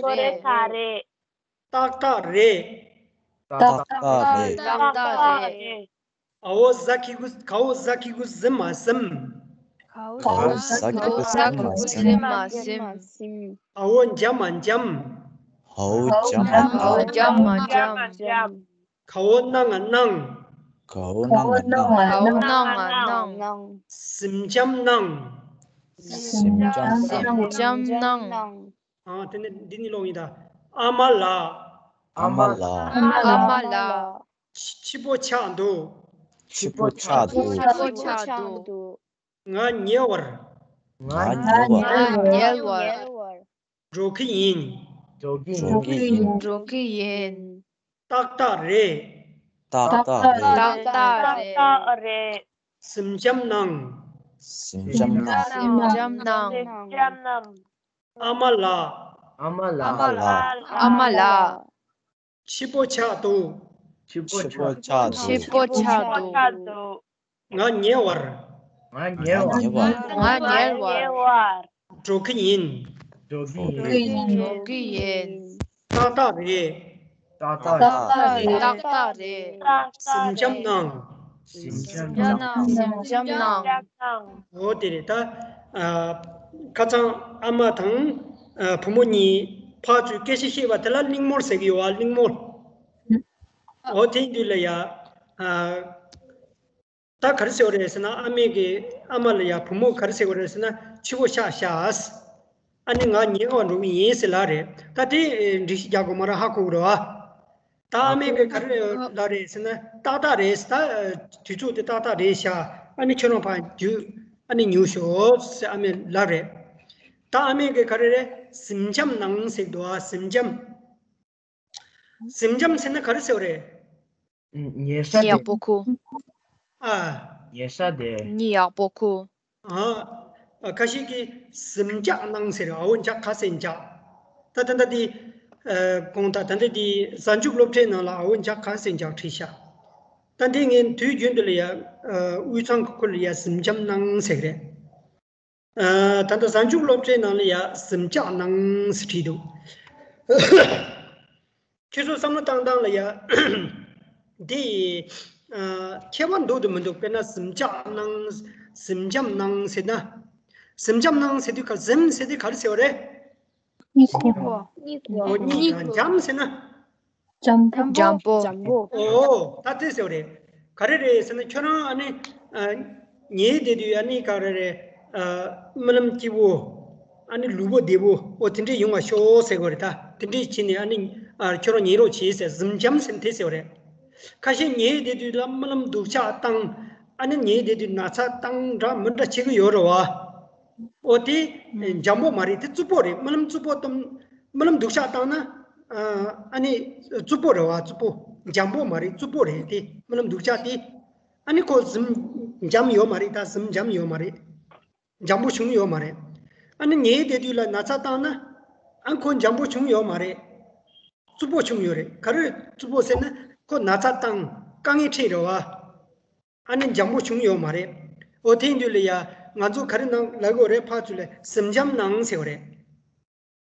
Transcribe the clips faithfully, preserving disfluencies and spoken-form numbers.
ཀོ་རེ་ས་རེད། ཏག་ཏག་རེད། ཏག་ཏག་རེད། ཏག་ཏག་རེད། ཨ་འོ་ཟ་ཁི་གུ་ག་འོ་ཟ་ཁི་གུ་ཟི་མ་ཟིམ། ག་འོ་ཟ་ཁི་གུ་ཟི་མ་ཟིམ། ག་འོ་འཇམ་མ་འཇམ། ག་འོ་འཇམ་མ་འཇམ། ག་འོ་འཇམ་མ་འཇམ། ག་འོ་སྣང་ང་སྣང་། ག་འོ་སྣང་ང་སྣང་། ག་འོ་སྣང་ང་སྣང་། ཟིམ་འཇམ་སྣང་། ཟིམ་འཇམ་སྣང་། ཟིམ་འཇམ་སྣང་། ཨ་དེ་ནས་འདི་ནི་ཀློག་ཡིན་ད། ཨ་མ་ལགས། ཨ་མ་ལགས། ཨ་མ་ལགས། ཕྱི་ཕྱི་པོ་ཆགས་འདུག་ཕྱི་པོ་ཆགས་འདུག་ཕྱི་པོ་ཆགས་འདུག་ང་ཉལ་བར། ང་ཉལ་བར། ང་ཉལ་བར། འགྲོ་གི་ཡིན། འགྲོ་གི་ཡིན། འགྲོ་གི་ཡིན། འགྲོ་གི་ཡིན། ཏག་ཏག་རེད། ཏག་ཏག་རེད། ཏག་ཏག་རེད། ཏག་ཏག་རེད། ཟིམ་འཇམ་གནང་། ཟིམ་འཇམ་གནང་། ཟིམ་འཇམ་གནང་། ཟིམ་འཇམ་གནང་། ཨ་མ་ལགས། ཨ་མ་ལགས། ཨ་མ་ལགས། ཨ་མ་ལགས། ཕྱི་པོ་ཆགས་འདུག་ཕྱི་པོ་ཆགས་འདུག་ཕྱི་པོ་ཆགས་འདུག་ང་ཉལ་བར། ང་ཉལ་བར། ང་ཉལ་བར། ང་ཉལ་བར། འགྲོ་གི་ཡིན། འགྲོ་གི་ཡིན། འགྲོ་གི་ཡིན། འགྲོ་གི་ཡིན། ཏག་ཏག་རེད། ཏག་ཏག་རེད། ཏག་ཏག་རེད། ཏག་ཏག་རེད། ཟིམ་འཇམ་གནང་། ཟིམ་འཇམ་གནང་། ཟིམ་འཇམ་གནང་། འོ་དེ་རེད་ད། ཨ། ཁ་སང་ཨ་མ་དང་ཨ་བུ་མོ་གཉིས་ཕར་ཚུར་སྐད་ཆ་བཤད་པ་དེ་ལ་གླེང་མོལ་ཟེར་གི་ཡོད་ཨ། གླེང་མོལ། འོ་དེ་དུས་ལ་ཡ། ཨ། ད་ག་རེ་ཟེར་བ་རེད་ཟེར་ན། ཨ་མས་ཀྱི་ཨ་མ་ལ་ཡ་བུ་མོ་ག་རེ་ཟེར་བ་རེད་ཟེར་ན། ཕྱི་པོ་ཤག་ཤག་ཨ་ནི་ང་ཉལ་བར་འགྲོ་གི་ཡིན་ཟེར་ལབ་རེད། ད་དེ་འགྲེལ་བཤད་རྒྱག་དགོས་མ་རེད། ཧ་གོ་གི་རེད་བ། ད་ཨ་མས་ཀྱི་ག་རེ་ལབ་རེད་ཟེར་ན། ཏག་ཏག་རེད་ཟེར། ད་དུས་ཚོད་དེ་ཏག་ཏག་རེད་ཤག་ཨ་ནི་ཁྱོད་རང་ཕར་རྒྱུགས། ཨ་ནི་ཉལ་ཤོག་ཟེར་ཨ་མས་ལབ་རེད། ད་ཨ་མས་གི་ག་རེ་རེད། གཟིམ་འཇམ་སྣང་ཟེར་འདུག་ཨ། གཟིམ་འཇམ། གཟིམ་འཇམ་ཟེར་ན་ག་རེ་ཟེར་བ་རེད། ཉལ་ས་ཉལ་ཡག་པོ་ཁུ། ཨ། ཉལ་ས་དེ། གཉིད་ཡག་པོ་ཁུ། ཨ། ཁ་ཤས་ཀྱིས་གཟིམ་འཇག་སྣང་ཟེར། འ་འོག་འཇག་ག་ས་འཇག་ད་ད་ལྟ་དེ། ཨ། གོང་ད་ད་ལྟ་དེ་གཟའ་མཇུག་སློབ་ཁྲིད་ནང་ལ་འ་འོག་འཇག་ག་ས་འཇག་བྲིས་ཤག་ད་འདི་ངས་དུས་རྒྱུན་དུ་ལ་ཡ། ཨ། དབུས་གཙང་གི་ཁུལ་ལ་ཡ་གཟིམ་འཇམ་སྣང་ཟེར་གི་རེད། ཨ། ད་ལྟ་གཟའ་མཇུག་སློབ་ཁྲིད་ནང་ལ་ཡ་གཟིམ་འཇག་སྣང་ཟེར་བྲིས་འདུག་ཁྱེད་ཚོ་བསམ་བློ་བཏང་སྟངས་ལ་ཡ། འདི། ཨ། ཁྱད་པར་འདུག་འདུག་མི་འདུག་དཔེར་ན་གཟིམ་འཇག་སྣང་། གཟིམ་འཇམ་སྣང་ཟེར་ན། གཟིམ་འཇམ་སྣང་ཟེར་དུས་ག་གཟིམ་ཟེར་དུས་ག་རེ་ཟེར་བ་རེད། གཉིད་ཁུག་འོ་གཉིད་ཁུག་འཇམ་ཟེར་ན། འཇམ་པོ། འཇམ་པོ། འཇམ་པོ། འོ་ད་དེ་ཟེར་བ་རེད། ག་རེ་རེད་ཟེར་ན་ཁྱོད་རང་ཨ་ནི། ཨ། ཉལ་བསྡད་དུས་ཨ་ནི་ག་རེ་རེད། ཨ། རྨི་ལམ་སྐྱིད་པོ། ཨ་ནི་ལུས་པོ་བདེ་པོ། འོ་དེ་འདྲས་ཡོང་བ་ཤོག་ཟེར་དགོས་རེད་ད། དེ་འདྲས་བྱས་ནས་ཨ་ནི། ཨ། ཁྱོད་རང་ཉལ་རོགས་བྱེད་ཟེར། གཟིམ་འཇམ་ཟེར་ན་དེ་ཟེར་བ་རེད། ཁ་ཤས་ཉལ་བསྡད་དུས་ལ་རྨི་ལམ་སྡུག་ཅག་བཏང་། ཨ་ནི་ཉལ་བསྡད་དུས་ན་ཚ་བཏང་འདྲ་མི་འདྲ་བྱེད་ཀྱི་ཡོད་རེད་བ། འོ་དེ་འཇམ་པོ་མ་རེད། དེ་རྩུབ་པོ་རེད། རྨི་ལམ་རྩུབ་པོ་བཏང་། རྨི་ལམ་སྡུག་ཅག་བཏང་ན། ཨ་ནི་རྩུབ་པོ་རེད་བ། རྩུབ་པོ། འཇམ་པོ་མ་རེད། རྩུབ་པོ་རེད་དེ། རྨི་ལམ་སྡུག་ཅག་དེ། ཨ་ནི་ཁོ་གཟིམ་འཇམ་ཡོད་མ་རེད་ད། གཟིམ་འཇམ་ཡོད་མ་རེད། འཇམ་པོ་བྱུང་ཡོད་མ་རེད། ཨ་ནི་ཉལ་བསྡད་དུས་ལ་ན་ཚ་བཏང་ན། ཨ་ཁོ་འཇམ་པོ་བྱུང་ཡོད་མ་རེད། རྩུབ་པོ་བྱུང་ཡོད་རེད། ག་རེ་རྩུབ་པོ་ཟེར་ན་ཁོ་ན་ཚ་བཏང་། དཀའ་ངལ་འཕྲད་རེད་བ། ཨ་ནི་འཇམ་པོ་བྱུང་ཡོད་མ་རེད། འོ་དེ་དུས་ལ་ཡ་ང་ཚོ་ག་རེ་སྣང་ལབ་དགོས་རེད། ཕར་ཚུར་ལ་གཟིམ་འཇམ་སྣང་ཟེར་བ་རེད།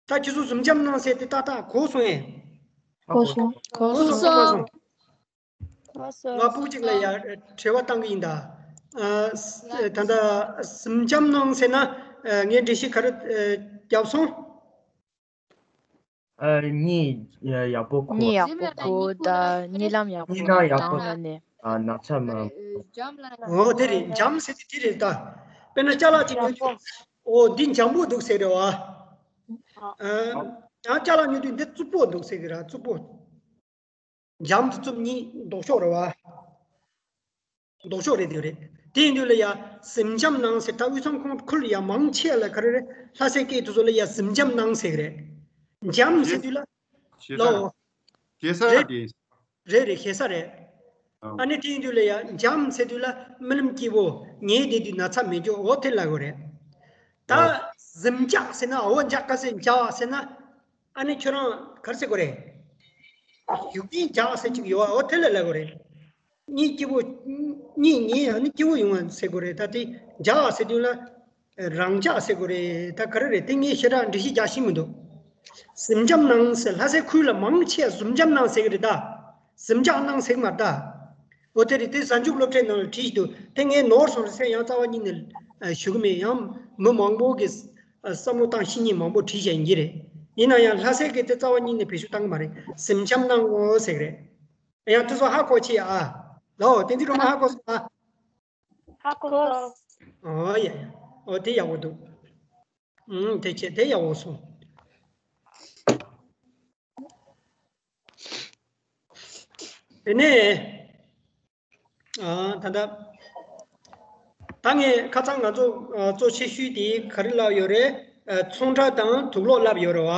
ད་ཁྱེད་ཚོ་གཟིམ་འཇམ་སྣང་ཟེར་དེ་ཏག་ཏག་གོ་སོང་ངས། གོ་སོང་། གོ་སོང་། གོ་སོང་། གོ་སོང་། ང་ཕྲུ་གུ་གཅིག་ལ་ཡ་དྲི་བ་བཏང་གི་ཡིན་ད། ཨ། ད་ལྟ་གཟིམ་འཇམ་སྣང་ཟེར་ན། ཨ། ངས་འགྲེལ་བཤད་ག་རེ། ཨ། བརྒྱབ་སོང་། ཨ། གཉིད་ཡག་པོ་ཁུག་གཉིད་ཡག་པོ་ཁུག་ད། གཉིད་ལམ་ཡག་པོ། གཉིད་ལམ་ཡག་པོ་བཏང་ན་ནས། ཨ། ན་ཚ་མ། འོ་དེ་རེད། འཇམ་ཟེར་དེ་དེ་རེད་ད། དཔེར་ན་ཅ་ལག་ཅིག་ཉོ་དུས། འོ་འདི་འཇམ་པོ་འདུག་ཟེར་རེད་བ། ཨ། ཡང་ཅ་ལག་ཉོ་དུས་འདི་རྩུབ་པོ་འདུག་ཟེར་གི་ར། རྩུབ་པོ། འཇམ་དང་རྩུབ་གཉིས་ལྡོག་ཕྱོགས་རེད་བ། ལྡོག་ཕྱོགས་རེད། དེ་རེད། དེ་ཡིན་དུས་ལ་ཡ་གཟིམ་འཇམ་སྣང་ཟེར། ད་དབུས་གཙང་ཁོངས་ཁུལ་ལ་ཡ་མང་ཆེ་ལ་ག་རེ་རེད། ལྷ་སའི་སྐད་དུ་ཚོ་ལ་ཡ་གཟིམ་འཇམ་སྣང་ཟེར་གི་རེད། འཇམ་ཟེར་དུས་ལ། ཞེ་ས་ལའོ། ཞེ་ས་རེད། རེད་རེད། ཞེ་ས་རེད། ཨ་ནི་དེ་ཡིན་དུས་ལ་ཡ་འཇམ་ཟེར་དུས་ལ་རྨི་ལམ་སྐྱིད་པོ། ཉལ་བསྡད་དུས་ན་ཚ་མེད་རྒྱུ། འོ་དེ་ལབ་དགོས་རེད། ད་གཟིམ་འཇག་ཟེར་ན། འ་འོག་འཇག་ག་ས་འཇག་ཟེར་ན། ཨ་ནི་ཁྱོད་རང་ག་རེ་ཟེར་དགོས་རེད། ཞུགས་ཀྱིན་འཇག་ཟེར་གཅིག་ཡོད་པ། འོ་དེ་ལ་ལབ་དགོས་རེད། གཉིད་སྐྱིད་པོ། གཉིད་ཉལ་ཨ་ནི་སྐྱིད་པོ་ཡོང་བ་ཟེར་དགོས་རེད། ད་དེ་འཇག་ཟེར་དུས་ལ་རང་འཇག་ཟེར་དགོས་རེད། ད་ག་རེ་རེད། དེ་ངས་ཞེ་དྲག་འགྲེལ་བཤད་རྒྱག་ཤེས་མི་འདུག་གཟིམ་འཇམ་སྣང་ཟེར། ལྷ་སའི་ཁུལ་ལ་མང་ཆེ་བ་གཟིམ་འཇམ་སྣང་ཟེར་གི་རེད་ད། གཟིམ་འཇག་སྣང་ཟེར་གི་མ་རེད་ད། འོ་དེ་རེད། དེ་གཟའ་མཇུག་སློབ་ཁྲིད་ནང་ལ་བྲིས་ཤིག་འདུག་དེ་ངས་ནོར་སོང་རེད་ཟེར་ཡང་རྩ་བ་ཉིད་ནས་ཞུ་གི་མེད། ཡང་མི་མང་པོ་གིས་བསམ་བློ་བཏང་། བཤེས་གཉེན་མང་པོ་བྲིས་བཞག་ཡིན་གྱི་རེད། ཡིན་ན་ཡང་ལྷ་སའི་སྐད་དེ་རྩ་བ་ཉིད་ནས་བེད་སྤྱོད་བཏང་གི་མ་རེད། གཟིམ་འཇམ་སྣང་ངོ་ཟེར་གི་རེད། ཡང་དེ་ཚོ་ཧ་གོ་ཆེ་ཨ། ལའོ། བསྟན་འཛིན་སྒྲོལ་མ་ཧ་གོ་སོང་ཨ། ཧ་གོ་སོང་། ཨོ་ཡ་ཡ། ཨོ་དེ་ཡག་པོ་འདུག་ཨུམ། དེ་བྱས་དེ་ཡག་པོ་སོང་། དེ་ནས། ཨ། ད་ལྟ། ད་ངས་ཁ་སང་ང་ཚོ། ཨ། གཙོ་ཆེ་ཤོས་དེ་ག་རེ་ལབ་ཡོད་རེད། ཨ། ཚོང་རྟགས་དང་དུག་ལོག་ལབ་ཡོད་རེད་བ།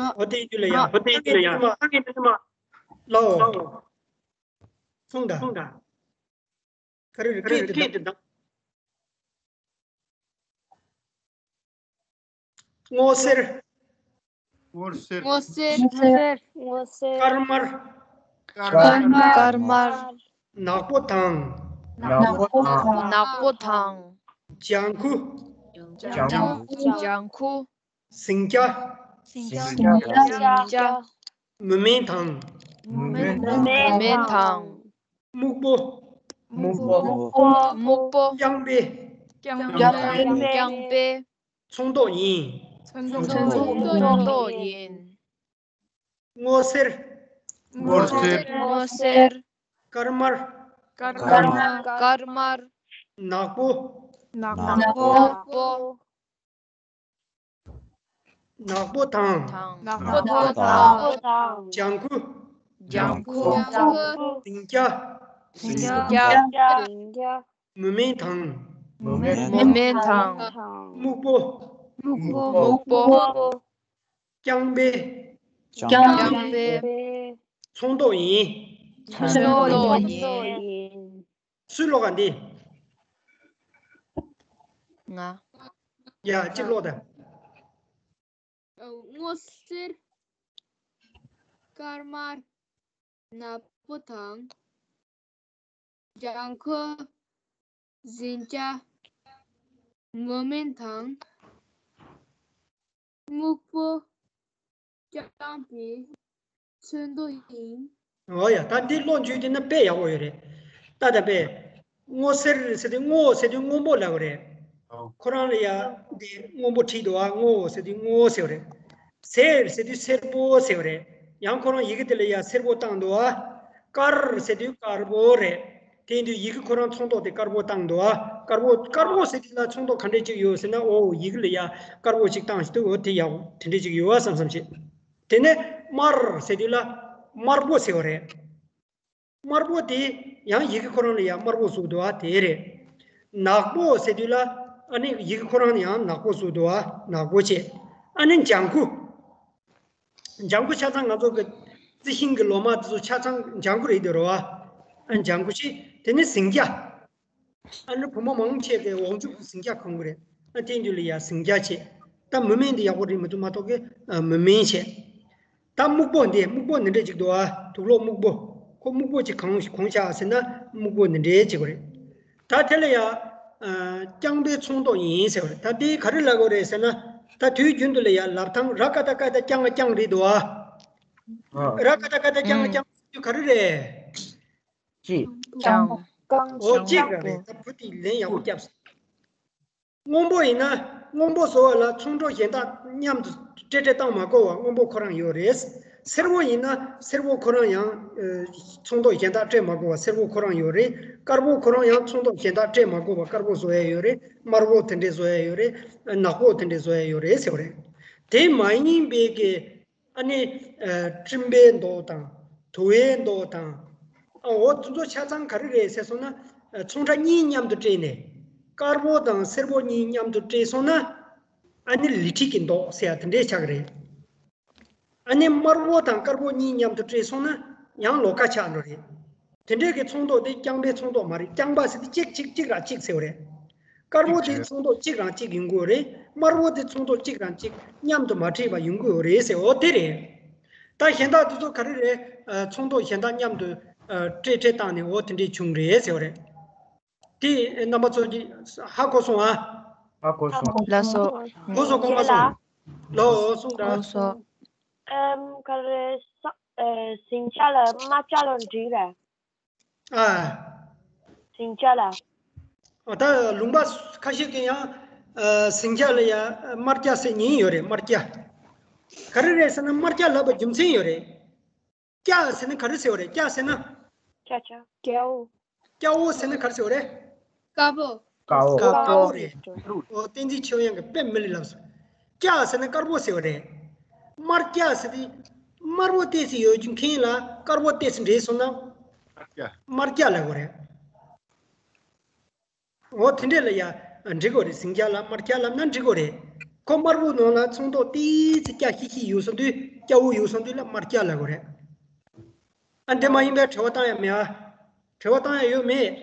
ཨ། འོ་དེ་ཡིན་དུས་ལ་ཡ། ཨ། འོ་དེ་ཡིན་དུས་ལ་ཡ། ད་ངས་དེ་ཚོ་མ། ལའོ། ལའོ། ཚོང་རྟགས། ཚོང་རྟགས། ག་རེ་རེད། སྐད་དེ་དང་། སྔོ་སེར། སྔོ་སེར། སྔོ་སེར། སྔོ་སེར། དཀར་དམར། དཀར་དམར། དཀར་དམར། ནག་པོ་དང་། ནག་པོ་དང་། ནག་པོ་དང་། ལྗང་ཁུ། ལྗང་ཁུ། ལྗང་ཁུ། ཟིང་སྐྱ། ཟིང་སྐྱ། ཟིང་སྐྱ། མུ་མེན་དང་། མུ་མེན་དང་། སྨུག་པོ། སྨུག་པོ། སྨུག་པོ། རྐྱང་པའི། རྐྱང་པའི། རྐྱང་པའི། ཚོང་ཐོག་ཡིན། ཚོང་ཐོག་ཡིན། སྔོ་སེར། སྔོ་སེར། སྔོ་སེར། དཀར་དམར། དཀར་དམར། དཀར་དམར། ནག་པོ། ནག་པོ། ནག་པོ། ནག་པོ་དང་། ནག་པོ་དང་། ལྗང་ཁུ། ལྗང་ཁུ། ཟིང་སྐྱ། ཟིང་སྐྱ། མུ་མེན་དང་། མུ་མེན་དང་། སྨུག་པོ། སྨུག་པོ། སྨུག་པོ། རྐྱང་པའི། རྐྱང་པའི། ཚོང་དོག་ཡིན། ཚོང་དོག་ཡིན། སུས་ཀློག་ག་འདི། ང་། ཡ་གཅིག་ཀློག་དང་། སྔོ་སེར། དཀར་དམར། ནག་པོ་དང་། ལྗང་ཁུ། ཟིང་ཆ། མུ་མེན་དང་། སྨུག་པོ། རྐྱང་པའི་ཚོན་མདོག་ཡིན། འོ་ཡ། ད་འདི་བློ་འཇུས་དེ་ན་དཔེ་ཡག་པོ་ཡོད་རེད། ད་ད་དཔེ། སྔོ་སེར་ཟེར་དུས་སྔོ་ཟེར་དུས་སྔོན་པོ་ལབ་པ་རེད། ཨོ། ཁོ་རང་ལ་ཡ་འདི་སྔོན་པོ་བྲིས་འདུག་ཨ། སྔོ་ཟེར་དུས་སྔོ་ཟེར་བ་རེད། སེར་ཟེར་དུས་སེར་པོ་ཟེར་བ་རེད། ཡང་ཁོ་རང་ཡི་གེ་དེ་ལ་ཡ་སེར་པོ་བཏང་འདུག་ཨ། དཀར་ཟེར་དུས་དཀར་པོ་རེད། དེ་ཡིན་དུས་ཡི་གེ་ཁོ་རང་ཚོན་མདོག་དེ་དཀར་པོ་བཏང་འདུག་ཨ། དཀར་པོ་དཀར་པོ་ཟེར་དུས་ལ་ཚོན་མདོག་ག་འདྲས་ཅིག་ཡོད་ཟེར་ན། ཨོ་ཡི་གེ་ལ་ཡ་དཀར་པོ་ཅིག་བཏང་ཞིག་འདུག་ཨོ་དེ་ཡག་པོ་དེ་འདྲས་ཅིག་ཡོད་ཨ་བསམ་བསམ་བྱེད། དེ་ནས་དམར་ཟེར་དུས་ལ་དམར་པོ་ཟེར་བ་རེད། དམར་པོ་དེ་ཡང་ཡི་གེ་ཁོ་རང་ལ་ཡང་དམར་པོ་བཟོ་འདུག་ཨ། དེ་རེད། ནག་པོ་ཟེར་དུས་ལ་ཨ་ནི་ཡི་གེ་ཁོ་རང་ལ་ཡང་ནག་པོ་བཟོ་འདུག་ཨ། ནག་པོ་བྱས། ཨ་ནི་ལྗང་ཁུ། ལྗང་ཁུ་ཆ་ཚང་ང་ཚོ་གི་རྩི་ཤིང་གི་ལོ་མ་དེ་ཚོ་ཆ་ཚང་ལྗང་ཁུ་རེད་འདུག་རོ་ཨ། ཨ་ལྗང་ཁུ་བྱས། དེ་ནི་ཟིང་སྐྱ། ཨ་ནི་བུ་མོ་མང་ཆེ་གི་འོག་འཇུག་ཟིང་སྐྱ་གོན་གི་རེད། ཨ་དེ་འདུག་ལ་ཡ་ཟིང་སྐྱ་བྱས། ད་མུ་མེན་དེ་ཡག་པོ་རེད་མི་འདུག་མ་གཏོགས་གི་ཨ་མུ་མེན་བྱས། ད་སྨུག་པོ་འདི། སྨུག་པོ་འདི་འདྲས་ཅིག་འདུག་ཨ། དུག་ལོག་སྨུག་པོ། ཁོ་སྨུག་པོ་ཅིག་གང་གང་བྱ་ཟེར་ན་སྨུག་པོ་འདི་འདྲས་ཅིག་རེད། ད་དེ་ལ་ཡ། ཨ་རྐྱང་པའི་ཚོན་མདོག་ཡིན་ཟེར་བ་རེད། ད་འདི་ག་རེ་ལབ་དགོས་རེད་ཟེར་ན། ད་དུས་རྒྱུན་དུ་ལ་ཡ་ལབ་སྟངས་ར་ཀ་བཏགས་རྐ་ད་རྐྱང་། རྐྱང་རེད་འདུག་ཨ། ཨ། ར་ཀ་བཏགས་རྐ་ད་རྐྱང་། ཨུམ། རྐྱང་ཟེར་དུས་ག་རེ་རེད། གཅིག་རྐྱང་། རྐྱང་། ཨོ་གཅིག་ར་རེད། ད་བུ་དེ་ལན་ཡག་པོ་བརྒྱབ་སོང་། སྔོན་པོ་ཡིན་ན། སྔོན་པོ་བཟོ་བ་ལ་ཚོན་མདོག་གཞན་དག་མཉམ་དུ་སྤྲས་སྤྲས་བཏང་མ་དགོས་པ་སྔོན་པོ་ཁོ་རང་ཡོད་རེད། སེར་པོ་ཡིན་ན་སེར་པོ་ཁོ་རང་ཡང་། ཨ་ཚོན་མདོག་གཞན་དག་སྤྲས་མ་དགོས་པ་སེར་པོ་ཁོ་རང་ཡོད་རེད། དཀར་པོ་ཁོ་རང་ཡང་ཚོན་མདོག་གཞན་དག་སྤྲས་མ་དགོས་པ་དཀར་པོ་བཟོ་ཡ་ཡོད་རེད། དམར་པོ་དེ་འདྲས་བཟོ་ཡ་ཡོད་རེད། ནག་པོ་དེ་འདྲས་བཟོ་ཡ་ཡོད་རེད་ཟེར་བ་རེད། དེ་མ་ཡིན་པའི་གི། ཨ་ནི། ཨ་སྤྲིན་པའི་མདོག་དང་། དུ་བའི་མདོག་དང་། ཨ་འོ་དེ་ཚོ་ཆ་ཚང་ག་རེ་རེད་ཟེར་སོང་ན། ཨ་ཚོན་ཁྲ་གཉིས་མཉམ་དུ་སྤྲས་ནས། དཀར་པོ་དང་སེར་པོ་གཉིས་མཉམ་དུ་སྤྲས་སོང་ན། ཨ་ནི་ལི་ཁྲི་གི་མདོག་ཟེར་ཡ་དེ་འདྲས་ཆགས་ཀྱི་རེད། ཨ་ནི་དམར་པོ་དང་དཀར་པོ་གཉིས་མཉམ་དུ་སྤྲས་སོང་ན་ཡང་ལོགས་ཀ་ཆགས་འགྲོ་རེད། དེ་འདྲའི་གི་ཚོན་མདོག་དེ་རྐྱང་པའི་ཚོན་མདོག་མ་རེད། རྐྱང་པ་ཟེར་དེ་གཅིག་གཅིག་གཅིག་རང་གཅིག་ཟེར་བ་རེད། དཀར་པོ་དེ་ཚོན་མདོག་གཅིག་རང་གཅིག་ཡིན་དགོས་རེད། དམར་པོ་དེ་ཚོན་མདོག་གཅིག་རང་གཅིག་མཉམ་དུ་མ་འདྲེས་པ་ཡིན་དགོས་རེད་ཟེར། འོ་དེ་རེད། ད་གཞན་དག་དེ་ཚོ་ག་རེ་རེད། ཨ་ཚོན་མདོག་གཞན་དག་མཉམ་དུ་ཨ་སྤྲས་སྤྲས་བཏང་ནས་འོ་དེ་འདྲས་བྱུང་རེད་ཟེར་བ་རེད། དེ་རྣམ་པ་ཚོ་གི་ཧ་གོ་སོང་ཨ། ཧ་གོ་སོང་། ལགས་སོ། གོ་སོང་གོ་མ་སོང་། ལགས་སོ། གསུངས་དང་། གོ་སོང་། ཨམ་ག་རེ་ས་ཨ་ཟིང་ཆ་ལ་དམར་ཆ་ལ་འགྲིག་རེད། ཨ། ཟིང་ཆ་ལ། ཨ་ད་ལུང་པ་ཁ་ཤས་ཀྱི་ཡང་ཨ་ཟིང་ཆ་ལ་ཡང་དམར་སྐྱ་ཟེར་མཁན་ཡོད་རེད། དམར་སྐྱ། ག་རེ་རེད་ཟེར་ན་དམར་སྐྱ་ལབ་པའི་རྒྱུ་མཚན་ཡོད་རེད། སྐྱ་ཟེར་ན་ག་རེ་ཟེར་བ་རེད། སྐྱ་ཟེར་ན། སྐྱ་སྐྱ། སྐྱ་བོ། སྐྱ་བོ་ཟེར་ན་ག་རེ་ཟེར་བ་རེད། དཀར་པོ། དཀར་པོ། དཀར་པོ་རེད། ཨོ་བསྟན་འཛིན་ཆོས་དབྱངས་ཀྱིས་དཔེ་མི་སླ་ལབ་སོང་། སྐྱ་ཟེར་ན་དཀར་པོ་ཟེར་བ་རེད། དམར་སྐྱ་ཟེར་དུས་དམར་པོ་ཏོག་ཙམ་ཡོད་རྒྱུ་མཁན་ལ་དཀར་པོ་ཏོག་ཙམ་འདྲེས་སོང་ན། དམར་སྐྱ། དམར་སྐྱ་ལབ་དགོས་རེད། འོ་དེ་འདྲས་ལ་ཡ་འགྲིག་གོ་རེད། ཟིང་སྐྱ་ལ་དམར་སྐྱ་ལབ་ན་འགྲིག་གོ་རེད། ཁོ་དམར་པོ་ནང་ལ་ཚོན་མདོག་ཏོག་ཙམ་སྐྱ་ཤིག་ཤིག་ཡོད་སོང་དུས། སྐྱ་བོ་ཡོད་སོང་དུས་ལ་དམར་སྐྱ་ལབ་དགོས་རེད། ཨ་འདི་མ་ཡིན་པའི་དྲི་བ་བཏང་ཡ་མེད་ཨ། དྲི་བ་བཏང་ཡ་ཡོད་མེད།